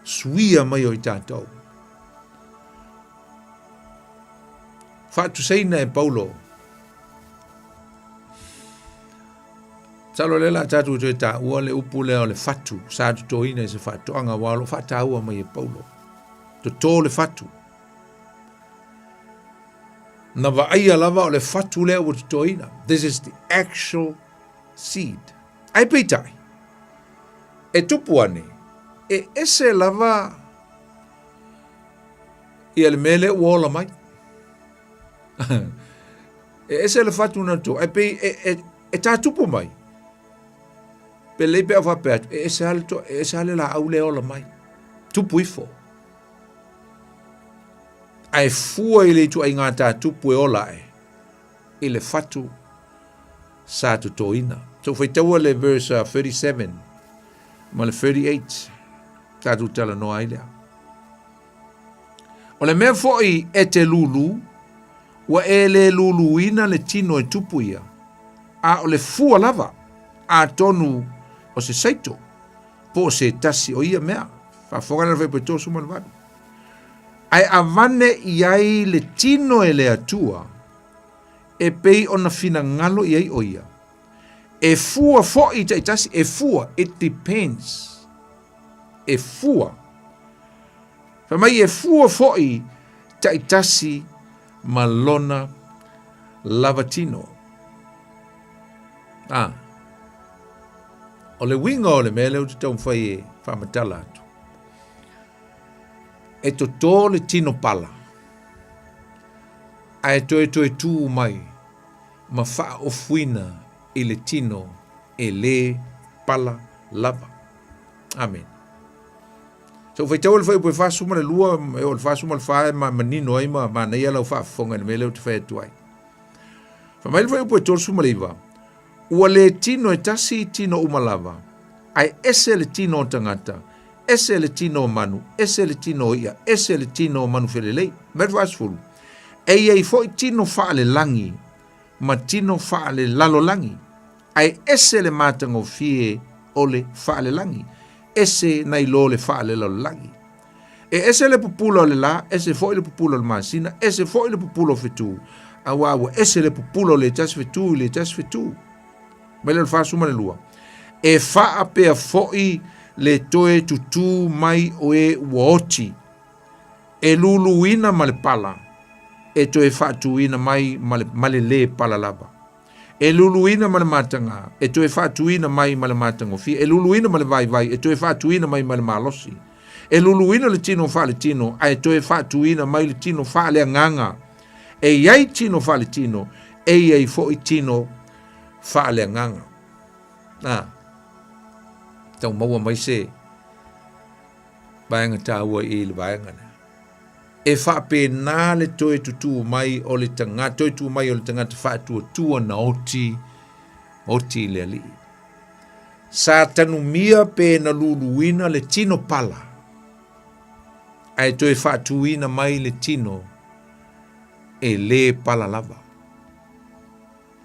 suia mai o i tātou. Faatusaina e Paulo. Masalo o lea la tatou toe taua le upu lea o le fatu sa totoina i se faatoaga aua o lo o faataua mai e Paulo. Toto le fatu. Na vaaia lava o le fatu lea ua totoina. This is the actual seed. Ae peitai, e tupu ane, e ese lava ia le mea lea ua ola mai. E ese le fatu na toto, ae pei e, e, e tātupu mai. Pe lei pe au faapea atu, e ese lava le, e ese lava le laau lea e ola mai. Tupu ifo. Ae fua i le ituaiga tatupu e ola ae i le fatu sa totoina. So faitaua le verse 37 ma le 38 tatou talanoa ai lea. O le mea foi e te lūlū, ua e le lūlūina le tino e tupu ia, a o le fua lava, atonu o se saito, po o se tasi o ia mea. Faafofoga le fuaiupu e 38. Ae avane i ai le tino e le Atua, e pei ona finagalo i ai o ia. E fua foi taitasi, e fua, it depends. E fua. Fai mai e fua foi taitasi ma lona lava tino. Ah. O le uiga o le mea lea ou te taumafai e faamatala atu, e totō le tino pala, ae toetoe tū mai ma faaofuina i le tino e lē pala lava. Amene. Sa ou faitaua le fuaiupu e 42 e oo i le 44 e manino ai ma manaia lau faafofoga i le mea lea ou te fai atu ai. Fai mai le fuaiupu e 39, Ua le tino e tasi i tino uma lava, ae ese le tino o tagata, ese le tino o manu, ese le tino o i'a, ese le tino o manu felelei. Mai le 40, E i ai foi tino faalelagi ma tino faalelalolagi, ae ese le matagofie o le faalelagi, ese nai lo le faalelalolagi. E ese le pupula o le lā, ese foi le pupula o le masina, ese foi le pupula o fetū, auā ua ese le pupula o le tasi fetū i le tasi fetū. Mai lea o le 42. E faapea foi le toe tutū mai o e ua oti, e luluina ma le pala, e toe faatūina mai ma le, ma le lē pala lava. E luluina ma le matagā, e toe faatuina mai ma le matagofie, e luluina ma le vaivai, e toe faatuina mai ma le malosi. E luluina le tino faaletino, ae toe faatuina mai le tino faaleagaga. E i ai tino faaletino, e i ai foi tino faaleagaga. Nā, tau maua mai se vaega tāua i le vaega lea. E faapena le toe tutū mai o le tagata, toe tū mai o le tagata faatuatua na oti, oti i le Alii. Sa tanumia pe na luluina le tino pala, ae toe faatūina mai le tino e lē pala lava.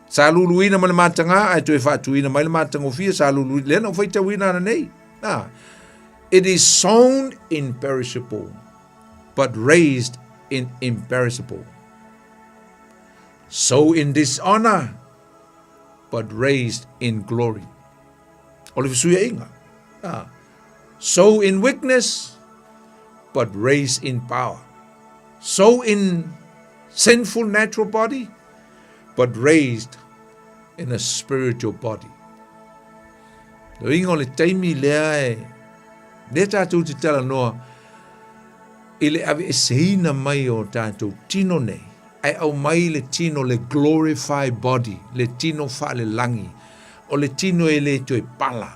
Sa luluina ma le matagā ae toe faatūina mai le matagofie, sa luluina, lea na ou faitauina ananei. Nā, it is sown in perishable, but raised in imperishable. Sow in dishonor, but raised in glory. O le fesuiaiga. Ah. Sow in weakness, but raised in power. Sow in sinful natural body, but raised in a spiritual body. Le uiga o le taimi lea e lea tātou te talanoa i le aveeseina mai o tātou tino nei, ae aumai le tino le glorified body, le tino faalelagi, o le tino e le toe pala,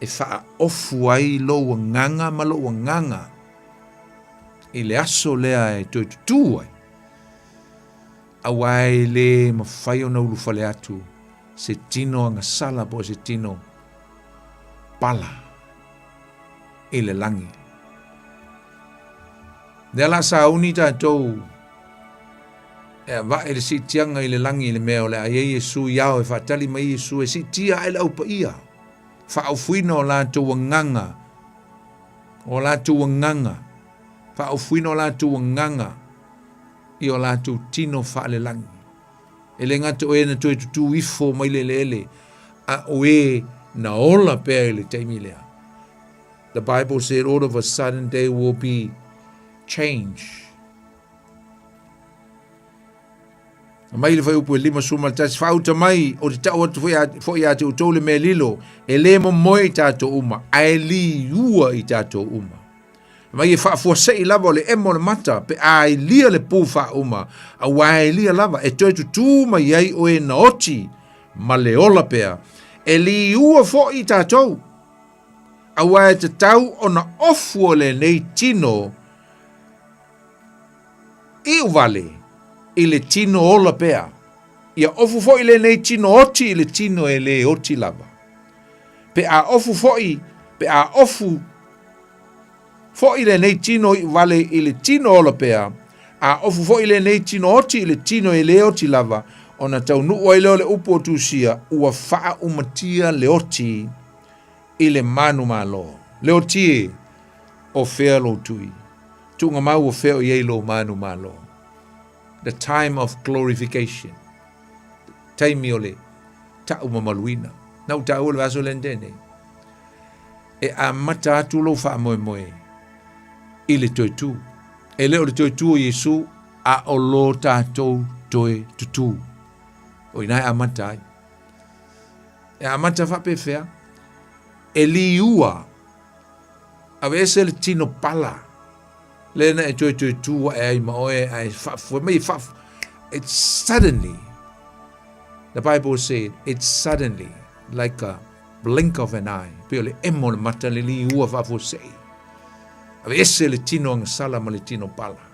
e faaofu ai lou agaga ma lou agaga i le aso lea e toe tutū ai, auā e le mafai ona ulufale atu se tino agasala po o se tino pala i le lagi. Lea la sauni tatou e avae le siitiaga i le lagi i le mea o le a i ai Iesu i ao e faatali mai Iesu e siitia ae le aupaia, faaofuina o latou agaga, o latou agaga, faaofuina o latou agaga i o latou tino faalelagi. E le gata o e na toe tutū ifo mai le eleele, a o e na ola pea i le taimi lea. The Bible said all of a sudden there will be change. Mai le fuaiupu e 51, faauta mai, o te tau atu foi ia te outou le mea lilo, e le momoe i tatou uma, ae liua i tatou uma. Mai e faafuasei lava o le emo o le mata, pe a ilia le pū faauma, auā e ilia lava, e toe tutū mai ai o e na oti ma le ola pea. E liua foi i tatou, auā e tatau ona ofu o lenei tino. Iu vale i le tino ola pea, ia ofu foi lenei tino oti i le tino e lē oti lava. Pe a ofu foi, pe a ofu foi lenei tino iu vale i le tino ola pea, a ofu foi lenei tino oti i le tino e lē oti lava, ona taunuu ai lea o le upu o Tusia, ua faaumatia le oti i le manumalo. Le oti e, o fea lou tui? Tuugamau o fea o i ai lou manumalo? The time of glorification. Taimi o le ta'u mamaluina. Na ou taua le vaiaso lea na tea nei. E amata atu lou faamoemoe i le toe tu. E le o le toe tu o Iesu, a o lo tatou toe tutū. O ina e amata ai. E amata faapefea? E liua aveese le tino pala lea na e toe toe tu ae ai ma oe ae faafue mai e faaf it's suddenly the bible said it's suddenly like a blink of an eye pei o le emo o le mata le liua faafuasei aveese le tino agasala ma le tino pala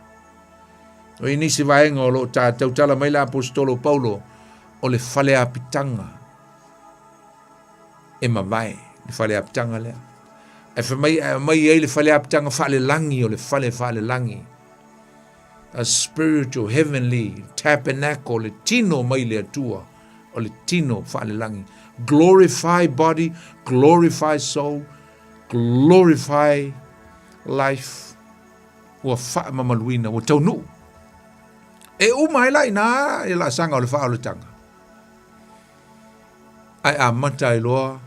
o i nisi vaega o lo o ta tautala mai le aposetolo Paulo o le fale apitaga e mavae le fale apitaga lea. Ae fai mai ae aumai ai le fale apitaga faalelagi o le fale faalelagi. A spiritual heavenly tabernacle, le tino mai le Atua o le tino faalelagi. Glorify body, glorify soul, glorify life. Ua faamamaluina, ua taunuu. E uma ai la inā i le laasaga o le faaolataga. Ae amata ai loa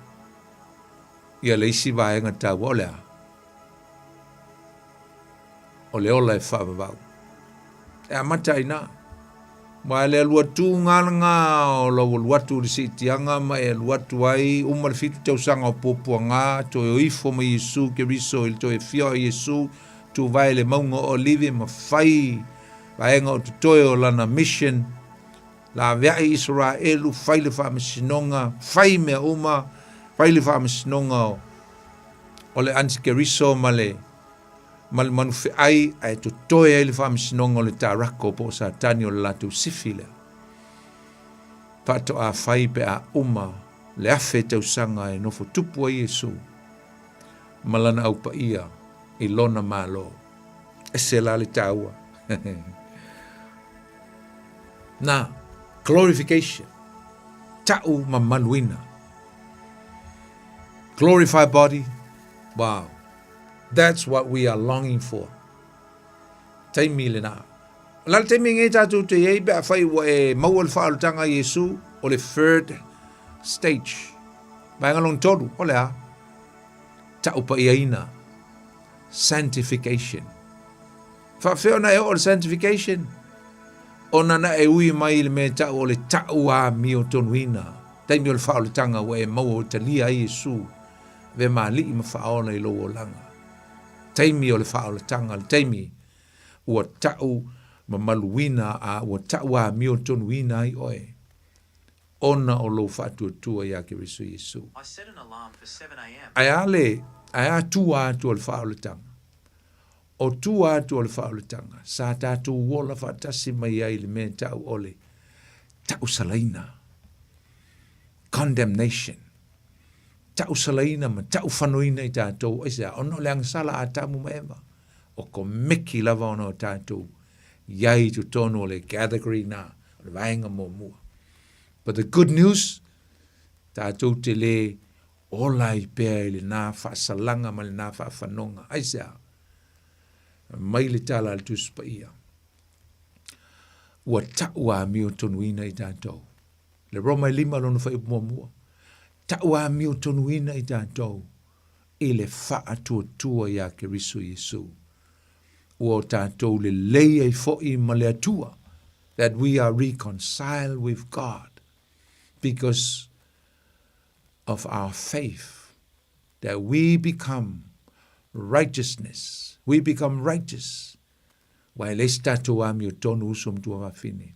ia le isi vaega taua, o le a? O le ola e faavavau. E amata ai nā. Aua e le alu atu galagā o lau alu atu i le siitiaga ma e alu atu ai uma le fitu tausaga o puapuagā, toe o ifo ma Iesu Keriso i le toe afio o Iesu, tuvae le mauga o Olive ma fai vaega o totoe o lana mission, Laveai Isaraelu, fai le faamasinoga, fai mea uma, fai le faamasinoga o, o le antikeriso ma le, ma le manufeai, ae totoe ai le faamasinoga o le tarako po o Satani o le latou sifi lea. Faatoa fai pe a uma le afe tausaga e nofo tupu ai Iesu ma lana au paia i lona Malo. Ese la le taua. Na, glorification, ta'u mamaluina. Glorify body, wow. That's what we are longing for. Taimi lena. O le taimi nge tātou te iei pe a whai ua e maua le whaalutanga i Iesu o le third stage. Vaenga lona tolu, o le a? Ta'u pa'iaina. Sanctification. Faafefea ona e oo le sanctification? Ona na e ui mai i le mea e ta'u o le ta'u amiotonuina. Taimi o le faaolataga ua e maua ua talia ai Iesu avea ma Alii ma Faaola i lou olaga. Taimi o le faaolataga, le taimi ua ta'u mamaluina a ua ta'u amiotonuina ai oe ona o lou faatuatua iā Keriso Iesu. Ae a le, ae a tua atu o le faaolataga? O tua atu o le faaolataga, sa tatou ola faatasi mai ai i le mea e ta'u o le ta'usalaina, condemnation, ta'usalaina ma ta'ufanoina i tatou, aisea? Ona o le agasala a Atamu ma Eva, o komeki lava ona o tatou i ai i totonu o le category na, o le vaega muamua. But the good news, tatou te lē Ola ai pea i lenā faasalaga ma lenā faafanoga. Aisea? Mai le tala a le Tusi Paia, Ua ta'u amiotonuina i tatou. Le Roma e lima lona fuaiupu muamua. Ta'u amiotonuina i tatou i le faatuatua iā Keriso Iesu. Ua o tatou lelei ai fo'i ma le Atua, that we are reconciled with God, because of our faith that we become righteousness. We become righteous. Ua e leai se tatou amiotonu uso ma tuafafine.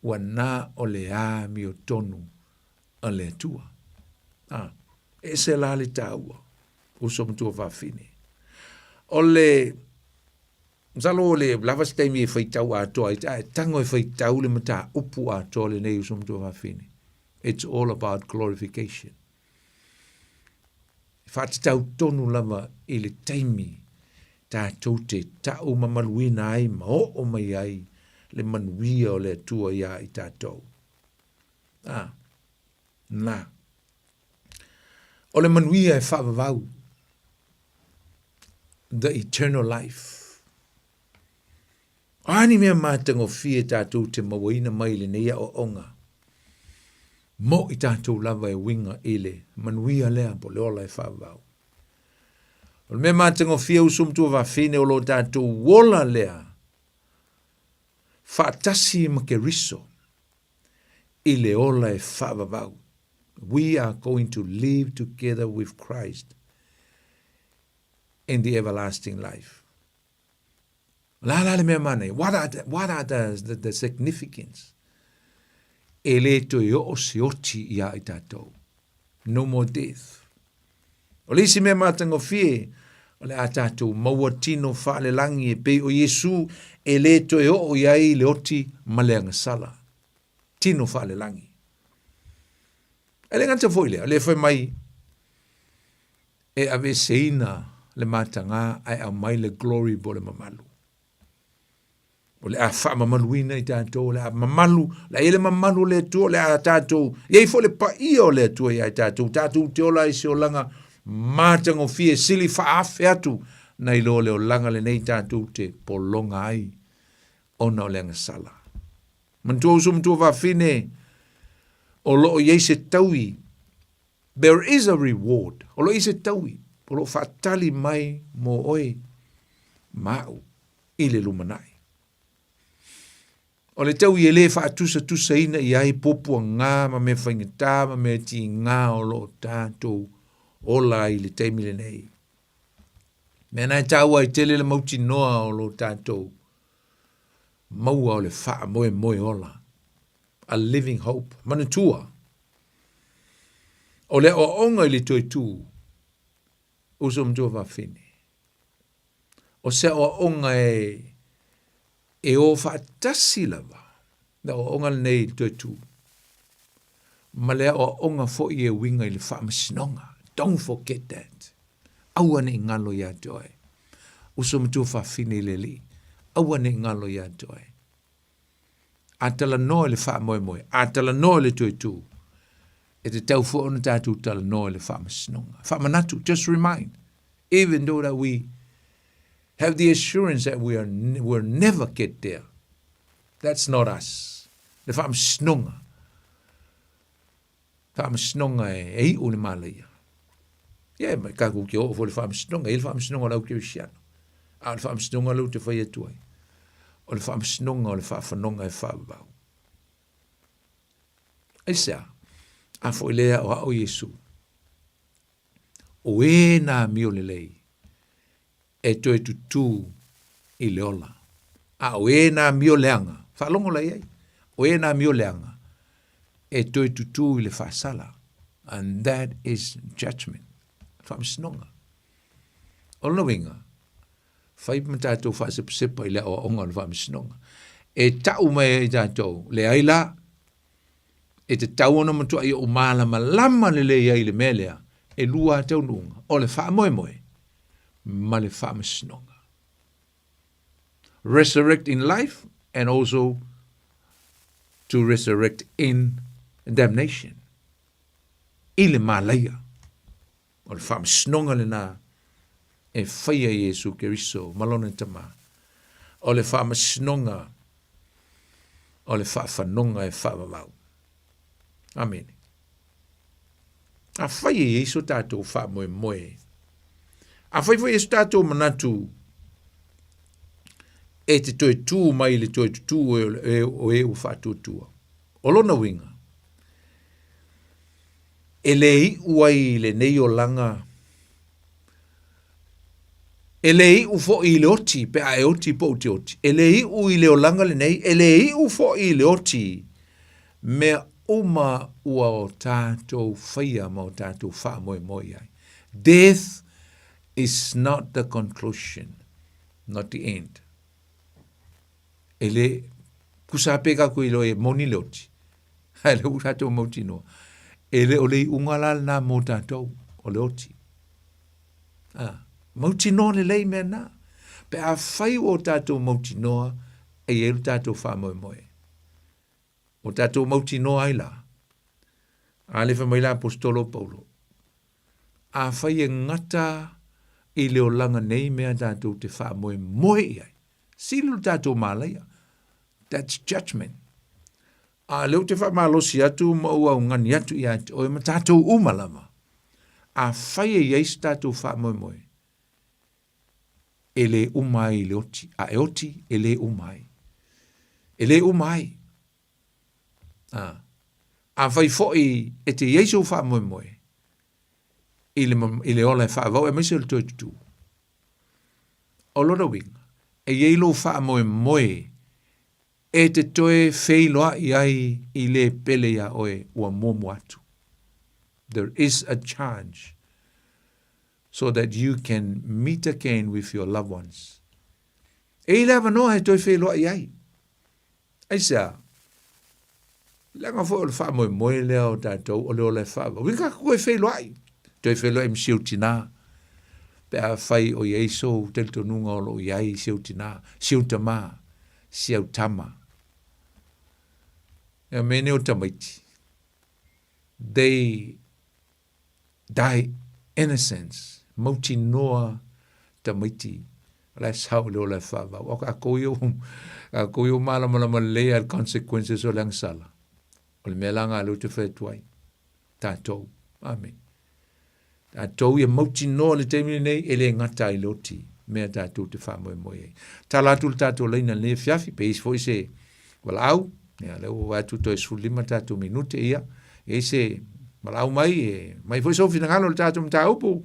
Ua na o le amiotonu a le Atua. Ah, ese la le taua, uso ma tuafafine. O le. Masalo o le lava se taimi e faitau atoa ai, ae tago e faitau le mataupu atoa lenei uso matua fafine. It's all about glorification. E faatatau tonu lava i le taimi tatou te tau mamaluina ai ma oo mai ai le manuia o le Atua iā i tatou. Ah, na. O le manuia e faavavau, the eternal life. O a ni mea matagofie tatou te mauaina mai i lenei aoaoga, mo i tatou lava e uiga i le manuia lea po o le ola e faavavau. O le mea matagofie uso ma tuafafine o lo tatou ola lea faatasi ma Keriso i le ola e faavavau. We are going to live together with Christ in the everlasting life. O le a la le mea manaia? What are the, what are the, the, the significance? E le toe oo se oti iā i tatou. No more death. O le isi mea matagofie, o le a tatou maua tino faalelagi e pei o Iesu e le toe oo i ai le oti ma le agasala. Tino faalelagi. E le gata foi lea, o le fai mai e aveeseina le matagā ae aumai le glory po o le mamalu. O le a faamamaluina i tatou, o le a mamalu, o le a i ai le mamalu o le Atua, o le a tatou, i ai foi le paia o le Atua ia i tatou, tatou te ola ai se olaga matagofie, sili faaafe atu nai lo le olaga lenei tatou te pologa ai ona o le agasala. Manatua uso matua fafine, o lo o i ai se taui There is a reward. O lo o i ai se taui o lo o faatali mai mo oe ma au i le lumanai. O le taui e le faatusatusaina i ai puapuaga ma mea faigata ma mea tiga o lo o tatou ola ai i le taimi lenei. Mea na e taua ai tele le mautinoa o lo tatou maua o le faamoemoe ola. A living hope. Manatua, o le aoaoga i le toe tū, uso matua fafine, o se aoaoga e, e o faatasi lava, le aoaoga lenei i le toe tū, ma le aoaoga foi e uiga i le faamasinoga. Don't forget that. Aua ne i ngalo ia te oe. Uso matua fafine i le Alii, aua ne i ngalo ia te oe. A talanoa i le faamoemoe, a talanoa i le toe tū, e tatau foi ona tatou talanoa i le faamasinoga. Faamanatu, just remind, even though that we have the assurance that we are, we'll never get there. That's not us. Le faamasinoga. Faamasinoga e, e iu le malaia. Ia, e kākou ke oo foi le faamasinoga, e i le faamasinoga o le au kerisiano. A o le faamasinoga lea ou te fai atu ai, o le faamasinoga o le faafanoga e faavavau. Aisea? A foi lea aoao Iesu, o e na amio lelei, e toe tutū i le ola. A o e na amio leaga, faalogo la i ai, o e na amio leaga, e toe tutū i le faasala. And that is judgment. Faamasinoga. O lona uiga, fai ma tatou faasepasepa i le aoaoga o le faamasinoga. E tau mai ai tatou, leai la, e tatau ona matuai ou malamalama lelei ai i le mea lea, e lua lava taunuuga, o le faamoemoe ma le faamasinoga. Resurrect in life and also to resurrect in damnation. I le malaia. O le faamasinoga lena e faia e Iesu Keriso ma Lona Tama. O le faamasinoga o le faafanoga e faavavau. Amene. Afai e i ai so tatou faamoemoe, afai foi e i ai so tatou manatu e te toe tū mai i le toe tutū o e ua faatuatua. O lona uiga, e le iu ai i lenei olaga, e le iu foi i le oti pe a e oti po o te oti, e le iu i le olaga lenei, e le iu foi i le oti, mea uma ua o tatou faia ma o tatou faamoemoe i ai. Death is not the conclusion, not the end. E le kusa pe ka kui lo e moni le oti. Ae le ua tātou mautinoa. E le o le iuga la lena mo tātou, o le oti. Ah, mautinoa lelei mea na. Pe afai ua o tātou mautinoa, e i ai lo tātou faamoemoe. O tātou mautinoa ai la. A le fai mai la apostolo Paulo. Afai e gata i le olaga nei mea tātou te faamoemoe i ai. Sili lo tātou mālaia. That's judgment. A lea ou te faamalosi atu ma ou augani atu ia te oe ma tātou uma lava. Afai e i ai se tātou faamoemoe, e lē uma ai i le oti, a e oti, e lē uma ai. E lē uma ai. A, afai foi e te i ai sou faamoemoe, i le, i le ola e faavau aemaise o le toe tutū. O lona uiga, e i ai lou faamoemoe e te toe feiloai ai i le pele iā oe ua muamua atu. There is a charge so that you can meet again with your loved ones. E i le avanoa e toe feiloai ai. Aisea? Leaga foi o le faamoemoe lea o tatou o le ola e faavavau. I ka toe feiloai. Toe feiloai ma si ou tinā. Pe afai o i ai sou talitonuga o lo o i ai si ou tinā, si ou tamā, si au tama. Ia mea nei o tamaiti. They Die innocence, mautinoa tamaiti, o la e sao i le ola e faavau. O kākou ia, kākou ia malamalama lelei a le consequences o le agasala. O le mea la ngā leo te whai atu ai. Tātou. Amen. Tātou ia mautinoa le taimi nei e le ngata ai le oti mea tātou te whāmoemoe ai. Tala atu le tātou leina nei fiafi, pe isi foi se walaau, Ia, lea ua atu toe 15 tātou minute, ia, e i se valaau mai, e mai foi sou finagalo le tātou mataupu.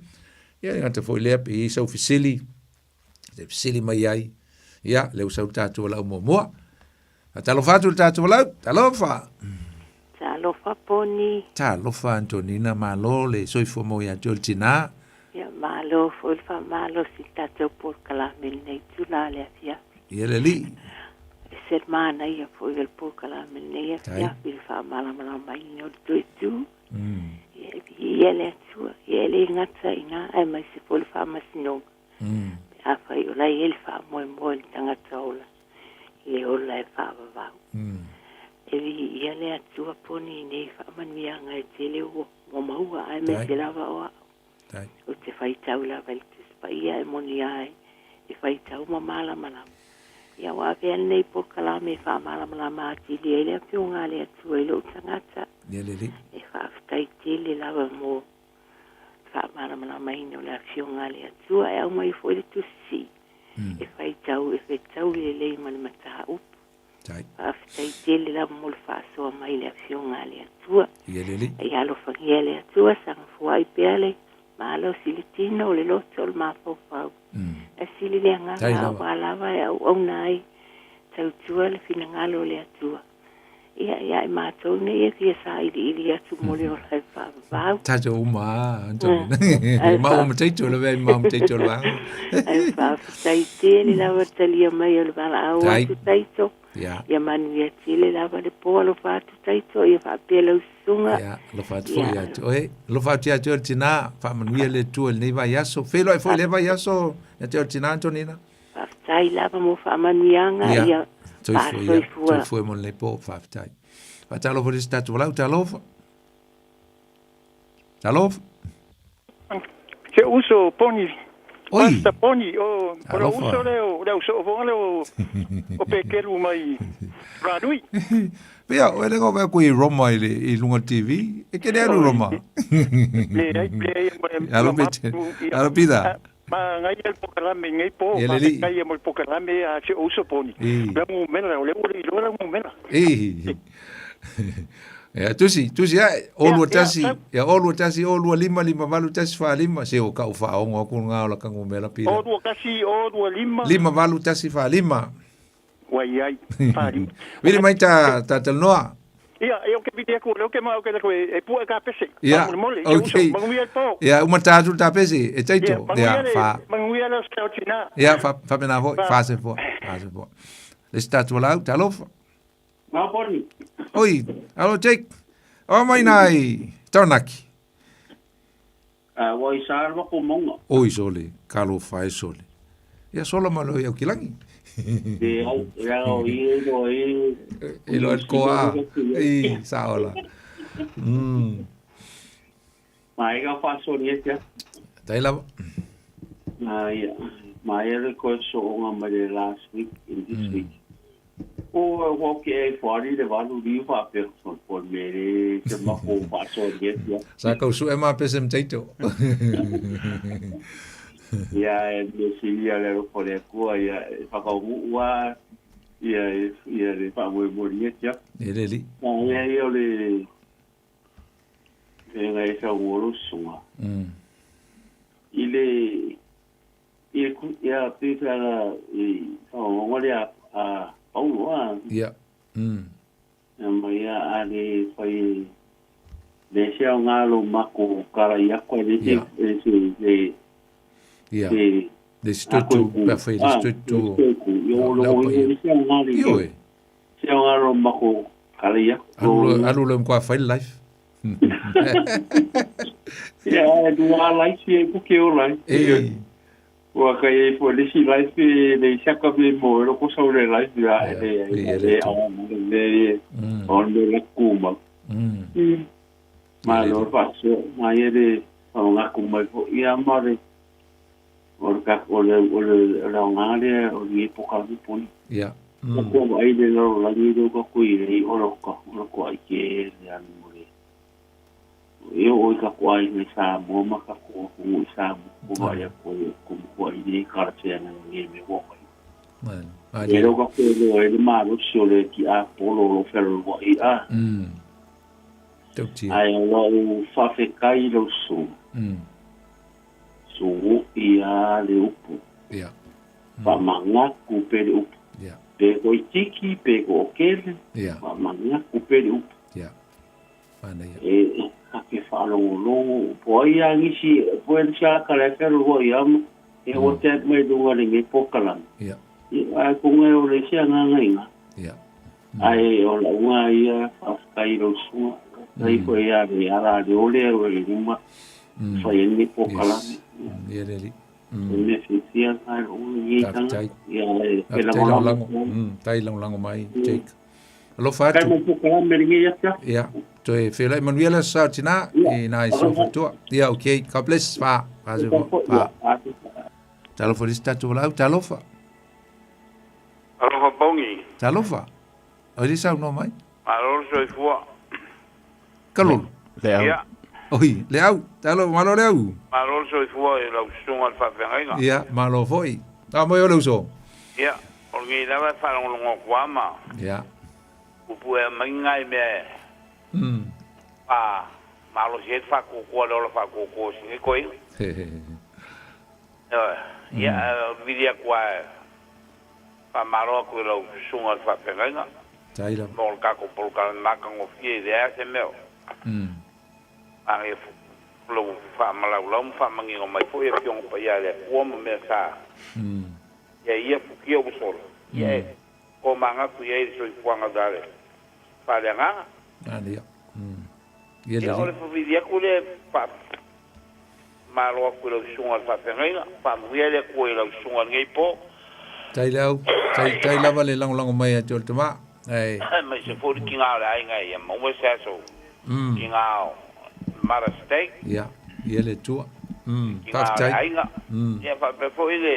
Ia, e gata foi lea, pe i sau fesili, se fesili mai ai. Ia, lea ua sau le tātou valaau muamua. Talofa atu le tātou valaau, talofa!
Talofa Poni.
Talofa Antonina, malo le soifua mau ia te oe le tinā.
Ia, malo foi le faamalosi i le tatou polokalame i lenei itula le afiafi.
Ia le alii.
E se manaia foi o le polokalame lenei afiafi i le faamalamalamaina o le toe tu. Ia e viia le Atua, ia e le gata i ina aemaise foi le faamasinoga. Pe afai o la e i ai le faamoemoe o le tagata ola i le ola e faavavau. E viia le Atua poni i nei faamanuiaga e tele ua maua aemaise lava o au. Ou te faitau lava i le Tusi Paia e moni ai, e faitau ma malamalama. Ia ua avea lenei polokalame e faamalamalama atili ai le Afioga a le Atua i lou tagata. E faafetai tele lava mo le faamalamalamaina o le Afioga a le Atua. E aumai foi le Tusi Sii e faitau, e fetaui lelei ma le mataupu. Faafetai tele lava mo le faasoa mai i le Afioga a le Atua.
Ia le Alii.
Ia alofagia e le Atua, saga fua'i pea le malosi i le tino, o le loto, o le mafaufau. Ae sili le agaga aua lava e auauna ai, tautua le finagalo o le Atua. Ia, ia i matou nei e fia sailiili atu mo le ola e faavavau.
Tatou uma a, Antonina. Maua ma taito le vea, maua ma taito le vaega.
Ae faafetai tele lava le talia mai o le valaau atu Taito. Ia manuia tele lava le po alofa atu Taito, ia faapea lau susuga.
Ia, alofa atu foi ia te oe. Alofa atu ia te oe le tinā, faamanuia le Atua i lenei vaiaso. Feiloai foi i le vaiaso ia te oe le tinā, Antonina.
Faafetai lava mo faamanuiaga, ia faasoifua.
Soifua mo lenei po, faafetai. Faatalofa i le isi tatou valaau, talofa. Talofa.
Se uso Poni. Oi. Pastor Poni, o, o le uso lea o le ausoofoga lea o, o Pekelu mai Ranui.
Pea, o ele ngā koe i Roma i, le, i lunga TV. E kene alu Roma.
Leai, leai.
Alo pita. Alo pita.
Ma ngai el pokalame ngai po. Ma ngai mo pokalame a se uso Poni. La mu mela, o le uri lo la mu mela.
E. Ia, tusi, tusi ae, o lua tasi, ia, o lua tasi, o lua lima, lima valu, tasi wha lima, se o kau wha ongo aku ngā o la kangu mela pira.
O lua kasi, o lua lima.
Lima valu, tasi wha lima.
Wai ai, wha lima.
Vili mai ta, ta talanoa.
Ia, e o ke vili aku, leo ke ma o ke lako e, e pua e ka pese.
Ia, ok.
Manguia le po.
Ia, uma tā atu tā pese, e taito.
Ia, fa. Manguia le o tina.
Ia, fa, fa pena foi, fa se foi, fa se foi. Le isi tatou valaau, talofa.
Maponi.
Oi, alo Jake. O mai nai Taunaki.
Uh, ua i sa lua ko maunga.
Oi sole, kalo fae sole. Ia sola ma lo i au kilangi.
E au, e au i e lo e.
E lo el koa. I sa ola.
Ma e ka whaasori e tia.
Tai lava.
Ma ia, ma ia le koe so onga mai le last week in this week. O ua ke e whari le walu riu wha pe ko ko me le te mako whaasori e tia.
Sa kau su e ma pese mteito.
Ia e me sili a le roko le kua ia e whakaungu ua ia ia le wha mo e tia.
E le li.
Ma ia ia o le e ngai sa ngoro sunga. I le i ku ia pe la i o ngore a a Paulo a.
Ia.
Ma ia a le fai le se o ngalo mako kara ia ko le se se le
Ia. Le stutu pe fai le stutu.
Yo lo le se ngalo.
Io e.
Se o ngalo mako kara ia.
Alu alu le mkwa fai life.
Ia e du a life e ku ke o life.
E.
Ua kai e fo le si life le saka me mo ro ko sa le life ya le le o le o le la kuma. Ma lo fa so ma ye le o nga kuma fo ia ma le o ka o le o le la nga le o ni po ka ni po.
Ia.
Ko ai le lo la ni lo ko ku i o lo ko o ko ai ke le an mo le. E o i ka ko ai me sa mo ma ka ko ko i sa mo ko vai a ko ko ko ai ni ka te ana ni me wo kai. E lo ka ko lo e le ma lo so le ki a polo lo felo lo i a.
Tau
Ai o lo fa fe kai lo so. So i a le upu.
Ia.
Fa manga ku pe le upu.
Ia.
Pe ko i tiki pe ko kele.
Ia.
Fa manga ku pe le upu.
Ia. Manaia.
E ka ke whaalongolongo, po ai a ngisi, po e sia ka le whero ho i ama, e o te mai lunga le nge pokalan.
Ia.
Ai ko ngai o le sia ngā ngainga.
Ia.
Ai o la unga ia whawhakai rau sunga, kai ko ia le ara le ole o le ruma, whai e nge pokalan.
Ia le li.
E me whiwhia ngai o nge tanga. Ia e
Tai langolango. Tai langolango mai, Jake. Alofa atu.
Kai mo pokalan me ringi ia tia.
Ia. Toe whila Emanuela sa tina i nai sofa tua. Ia, okay. God bless. Fa. Fa. Fa. Talofa lisi tatou lau. Talofa.
Alofa pongi.
Talofa. O li sau no mai.
Malo soifua.
Kalolo.
Le au.
Ia.
Oi, le au. Talo, malo le au.
Malo soifua e lau sunga le whawhengainga.
Ia, malo foi. A moi o le uso.
Ia. O ngi lava whalongolongo kuama.
Ia.
Upu e mainga i mea. Pa malo si e whakukua le ola whakukua singi koi. Ia, vidia kua pa malo aku i lau sunga le whawhengainga.
Tai lava.
Mo le kako poluka makango fie i le se meo. Ange lau whaamalau lau mwhamangingo mai fo ia fiongo pa ia le kua ma mea sa. Ia ia fukia usola. Ia e ko mangaku ia i soifuanga dale. Whale nganga.
Ania. Ia le
Ia ole whavidia ku le pa malo aku i lau sunga le whawhengainga. Whamuia le kua i lau sunga ngei po.
Tai lau, tai lava le langolango mai a te o le tama. Ai.
Mai se fori ki ngā o le ainga ia maua se aso. Ki ngā o Mara Steak.
Ia, ia le tua.
Ki ngā o le ainga. Ia whapea fo i le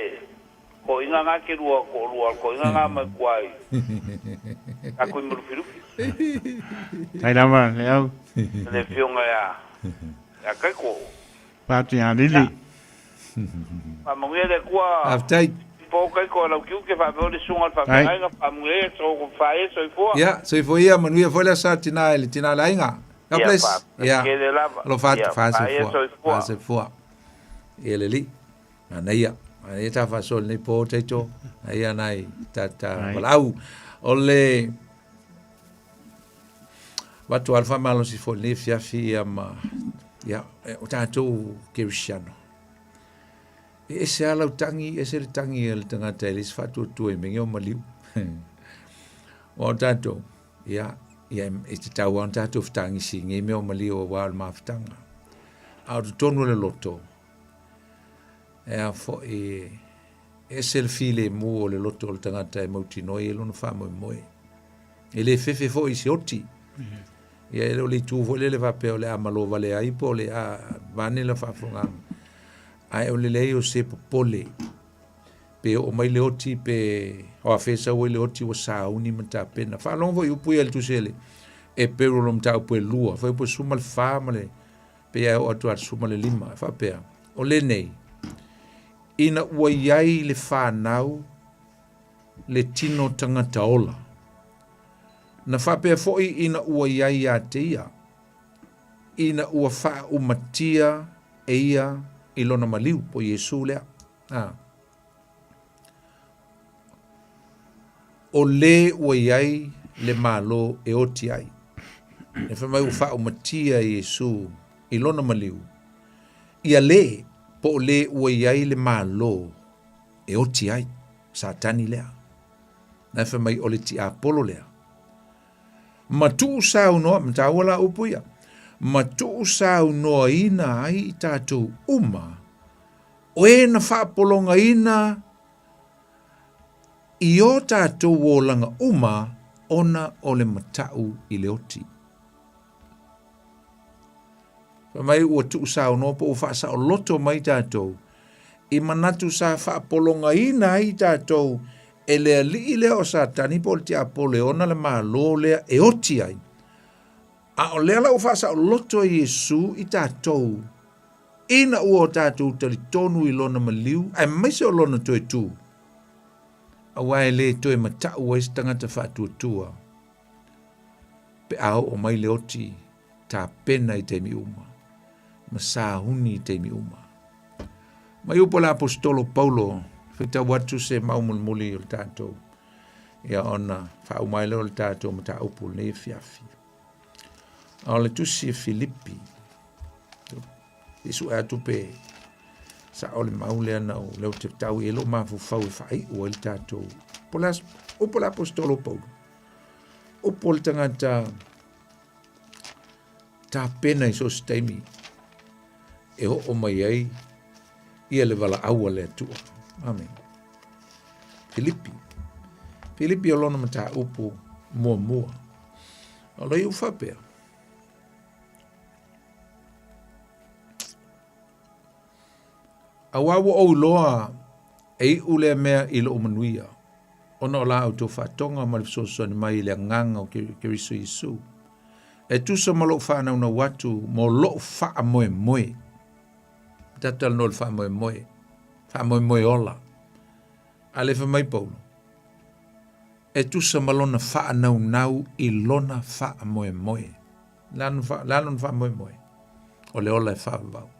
ko inga ngā ke rua, ko rua, ko inga ngā mai kua i. Ka kui murupirupi.
Tai lava, le au.
Le whionga ia, ia kaiko.
Pāti a Lili.
Whamanguia le kua.
Aftai.
Po kaiko lau kiu ke whapea o le sunga le whawhengainga, whamanguia e so whae soifua.
Ia, soifua ia, manuia foi le sa tina le tina le ainga. God bless. Ia. Alo whatu, wha se fua. Ia le li. Anaia. Anaia ta whasol nei po teito. Aia nai ta walau. O le watu alfa malo si fo nei fiafi ia ma ia o tātou kerisiano. E ese ala utangi, ese le tangi e le tangata e le sfatu tu e menge o maliu. Aua o tatou, ia, ia e tatau lava ona tatou fetagisi i nei mea o maliu aua o le mafutaga. A o totonu o le loto, e a foi, e ese le filemu o le loto o le tagata e mautinoa i ai lona faamoemoe. E le fefe foi i se oti. Ia e le o le itu foi lele faapea o le a malo vale ai po o le a vaeane la faafofogaaga. Ae o le leai o se popole pe oo mai le oti pe o afea e sau ai le oti ua sauni ma tapena. Faalogo foi i upu ia i le tusi a le Eperu o lo mataupu e lua, fuaiupu e 14 ma le pei lava e oo atu lava i le 15, e faapea, O lenei, ina ua i ai le fanau le tino tagata ola, na faapea foi ina ua i ai ia te ia, ina ua faaumatia e ia i lona maliu, po o Iesu lea. A. O le ua i ai le Malo e oti ai. E fai mai ua faaumatia e Iesu i lona maliu, ia le, po o le ua i ai le Malo e oti ai, Satani lea. Na e fai mai o le tiapolo lea. Ma tuusaunoa, ma taua la upu ia, ma tuusaunoaina ai i tatou uma, o e na faapologaina i o tatou olaga uma ona o le matau i le oti. Fai mai ua tuusaunoa po ua faasaoloto mai tatou i manatu sa faapologaina ai tatou e le alii lea o Satani po o le tiapolo e ona le Malo lea e oti ai. A o lea la ua faasaoloto e Iesu i tatou ina ua o tatou talitonu i lona maliu aemaise o lona toe tu, aua e le toe matau ai se tagata faatuatua pe a oo mai le oti tapena i taimi uma ma sauni i taimi uma. Mai upu a le aposetolo Paulo, faitau atu se mau mulimuli o le tatou, ia ona faauma ai lea o le tatou mataupu i lenei afiafi. A o le tusi e Filipi, i sue atu pe sao le mau lea na ou lea ou te tau i ai lou mafaufau e faaiu ai le tatou. Po o le a, upu a le aposetolo Paulo, upu a le tagata tapena i so o se taimi e oo mai ai ia le valaau a le Atua. Amen. Filipi. Filipi o lona mataupu muamua. O lo iu faapea. Aua ua ou iloa e iu lea mea i lou manuia, ona o la outou faatoga ma le fesoasoani mai i le agaga o Keriso Iesu, e tusa ma lou faanaunau atu mo lou faamoemoe. Ta talanoa i le faamoemoe, faamoemoe ola. A lea fai mai Paulo, e tusa ma lona faanaunau i lona faamoemoe. Le a lona faamoemoe? O le ola e faavavau.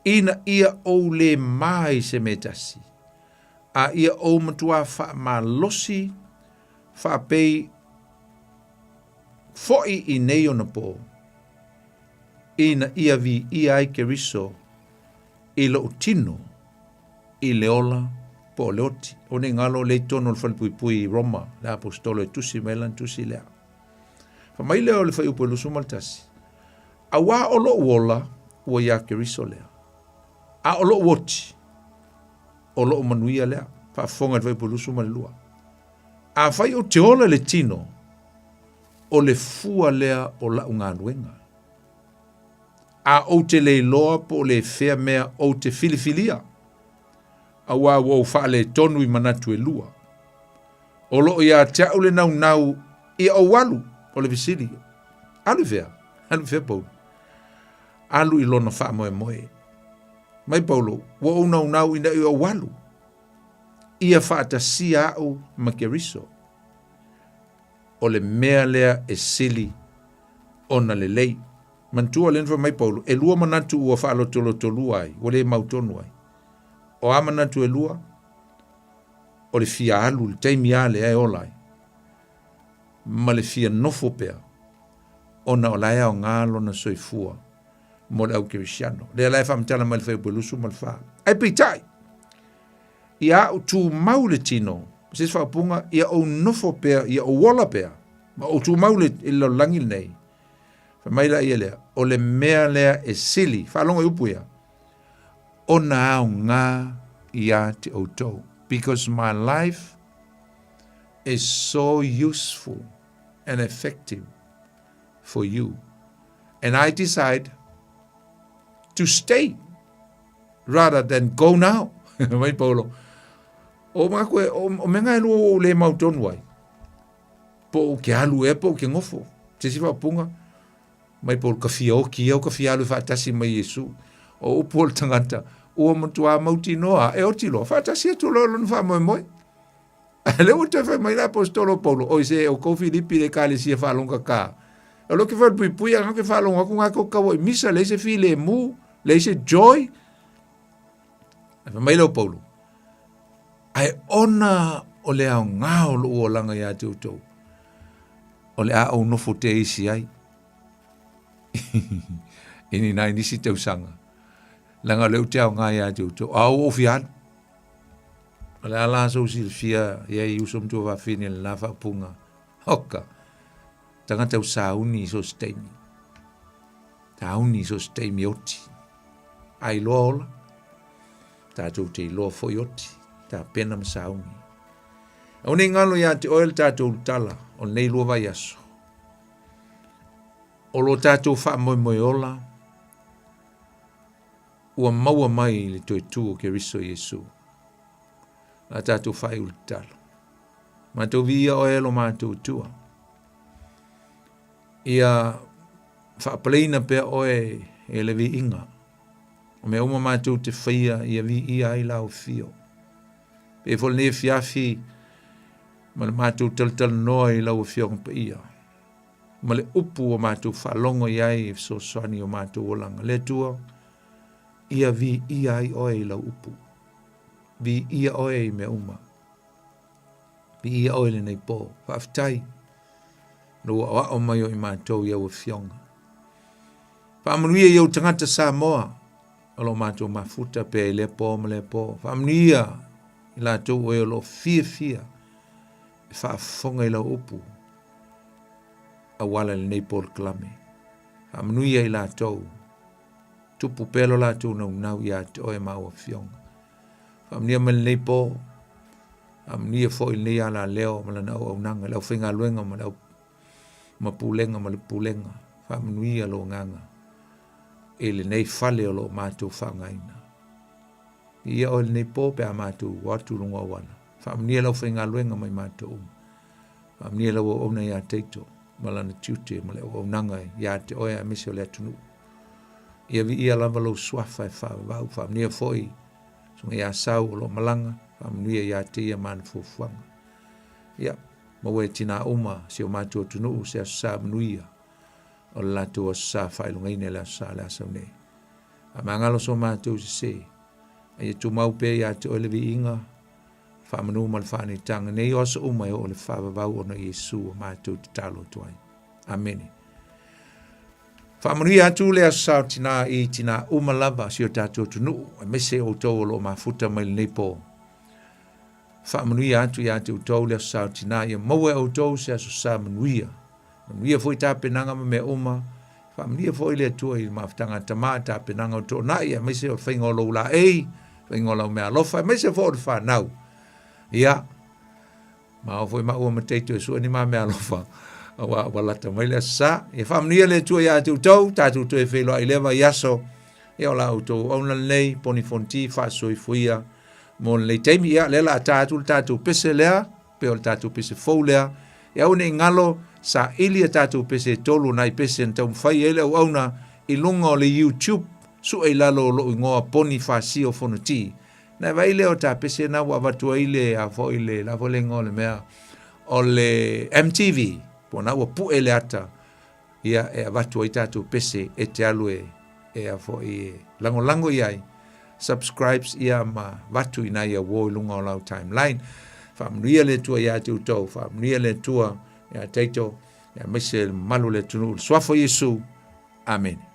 Ina ia ou le ma i se mea tasi, a ia ou matuā faamalosi faapei foi i nei ona pō, ina ia viia ai Keriso i lou tino i le ola po o le oti. O nei galo lea i totonu o le falepuipui i Roma, le aposetolo e tusi mai lana tusi lea. Fai mai lea o le fuaiupu e 21, Auā o lou ola ua iā Keriso lea, a o lou oti, o lou manuia lea. Faafofoga i le fuaiupu e 22. Afai ou te ola i le tino, o le fua lea o lau galuega. A ou te le iloa po o le fea mea ou te filifilia, auā ua ou faaletonu i manatu e lua. O lo o ia te au le naunau ia ou alu, o le fesili, alu i fea? Alu i fea Paulo? Alu i lona faamoemoe. Mai Paulo, ua ou naunau ina ia ou alu, ia faatasia au ma Keriso. O le mea lea e sili ona lelei. Manatua lea na fai mai Paulo, e lua manatu ua faalotolotolua ai, ua le mautonu ai. O a manatu e lua? O le fia alu i le taimi a lea e ola ai, ma le fia nofo pea, ona o la e aoga lona soifua mo le au kerisiano. Lea la e faamatala mai le fuaiupu e 24. Ae peitai, Ia aʻu tumau le tino, ma se isi faaupuga, ia ou nofo pea, ia ou ola pea, ma ou tumau i le lalolagi lenei. Fai mai laia lea, o le mea lea e sili, faalogo i upu ia, ona aoga ia te outou. Because my life is so useful and effective for you. And I decide to stay rather than go now. Mai Paulo. O mea koe, o mea ngai lua o le mau tonu ai. Po o ke alu e, po o ke ngofo. Se si whapunga, mai Paulo, ka fia oki au, ka fia alu whaatasi mai Yesu. O upu o le tangata, ua matua mautinoa, e oti loa, whaatasi atu loa lona whaamoemoe. A lea ua toe fai mai le Aposetolo o Paulo, Oi se oukou Filipi le Ekalesia faalogakakā. O leo ke falepuipui a ke faalogo atu ngā kou kaua i misa, leai se filemu, leai se joy. Ae fai mai lea o Paulo, Ae ona o le aoga o lou olaga iā te outou, o le a ou nofo te isi ai. I ni nai nisi tausaga. Leaga o lea ou te aoga iā te outou, a ou fia alu. O le a la sou silafia i ai uso ma tuafafine i lena faaupuga? Oka! Tagata ua sauni i so o se taimi. Sauni i so o se taimi e oti. A iloa ola, tatou te iloa foi oti, tapena ma sauni. Aua ne i galo iā te oe le tatou ulutala o lenei lua vaiaso. O lo tatou faamoemoe ola, ua maua mai i le toe tu o Keriso Iesu. La tatou faaiu le tatalo. Matou viia oe e lo matou Atua. Ia faapaleina pea oe e le viiga. O mea uma matou te faia ia viia ai lau afio. Pei foi lenei afiafi ma le matou talatalanoa i lau Afioga Paia. Ma le upu ua matou faalogo i ai e fesoasoani i o matou olaga. Le Atua, ia viia ai oe i lau upu. Viia oe i mea uma. Viia oe i lenei pō. Faafetai lou aoao mai o i matou i au afioga. Faamanuia i ou tagata Samoa o lo matou mafuta pea i lea pō ma lea pō. Faamanuia i latou o e o lo o fiafia e faafofoga i lau upu auala i lenei polokalame. Faamanuia i latou, tupu pea lo latou naunau ia te oe ma au afioga. Faamanuia mai lenei pō, faamanuia foi lenei alaleo ma lana auaunaga, le aufaigaluega ma le au ma pulega ma le pulega. Faamanuia lou agaga i lenei fale o lo o matou faaaogaina. Ia oe lenei pō pe a matou o atu i luga o auala. Faamanuia le aufaigaluega ma i matou uma. Faamanuia lau auauna iā Taito ma lana tiute ma le auaunaga iā te oe aemaise o le atunuu. Ia viia lava lou suafa e faavavau. Faamanuia foi susuga iā Sau o lo o malaga. Faamanuia iā te ia ma ana fuafuaga. Ia, maua e tinā uma si o matou atunuu se aso sa manuia o le latou aso sa faailogaina i le aso sa le asau nei. Faamagalo so matou sesē, a ia tumau pea iā te oe le viiga, faamanu ma le faanitaga nei o aso uma e oo i le faavavau ona o Iesu ua matou tatalo atu ai. Amene. Faamanuia atu le aso sa o tinā i tinā uma lava si o tatou atunuu, aemaise outou o lo o mafuta mai lenei pō. Faamanuia atu ia te outou le aso sa o tinā, ia maua e outou se aso sa manuia. Manuia foi tapenaga ma mea uma. Faamanuia foi le Atua i le mafutaga a Tama, tapenaga o toonai, aemaise o le faiga o lou laei, faiga o lau meaalofa, aemaise foi o le fanau. Ia, ma o foi maua ma teito e sue ni ma meaalofa, aua ua lata mai le aso sa. Ia faamanuia le Atua ia te outou, tatou toe feiloai i lea vaiaso. Ia o la outou auauna lenei, Poni Fonti, faasoifuia mo lenei taimi. Ia, lea o le a ta atu le tatou pese lea, pe o le tatou pese fou lea. Ia aua ne i galo, saili a tatou pese e tolu o nai pese na taumafai ai le auauna i luga o le YouTube, sue i lalo o lou igoa Poni Fasio Fonoti. Na e vaai lea o ta pese na ua avatu ai le, a foi le, la foi le igoa o le mea, o le MTV, po na ua pue le ata, ia e avatu ai tatou pese e te alu e, e a foi e lagolago i ai, subscribes ia ma vatu i nai auo i luga o lau timeline. Faamanuia le Atua ia te outou, faamanuia le Atua ia Taito, aemaise le mamalu o le atunuu i le suafa o Iesu. Amene.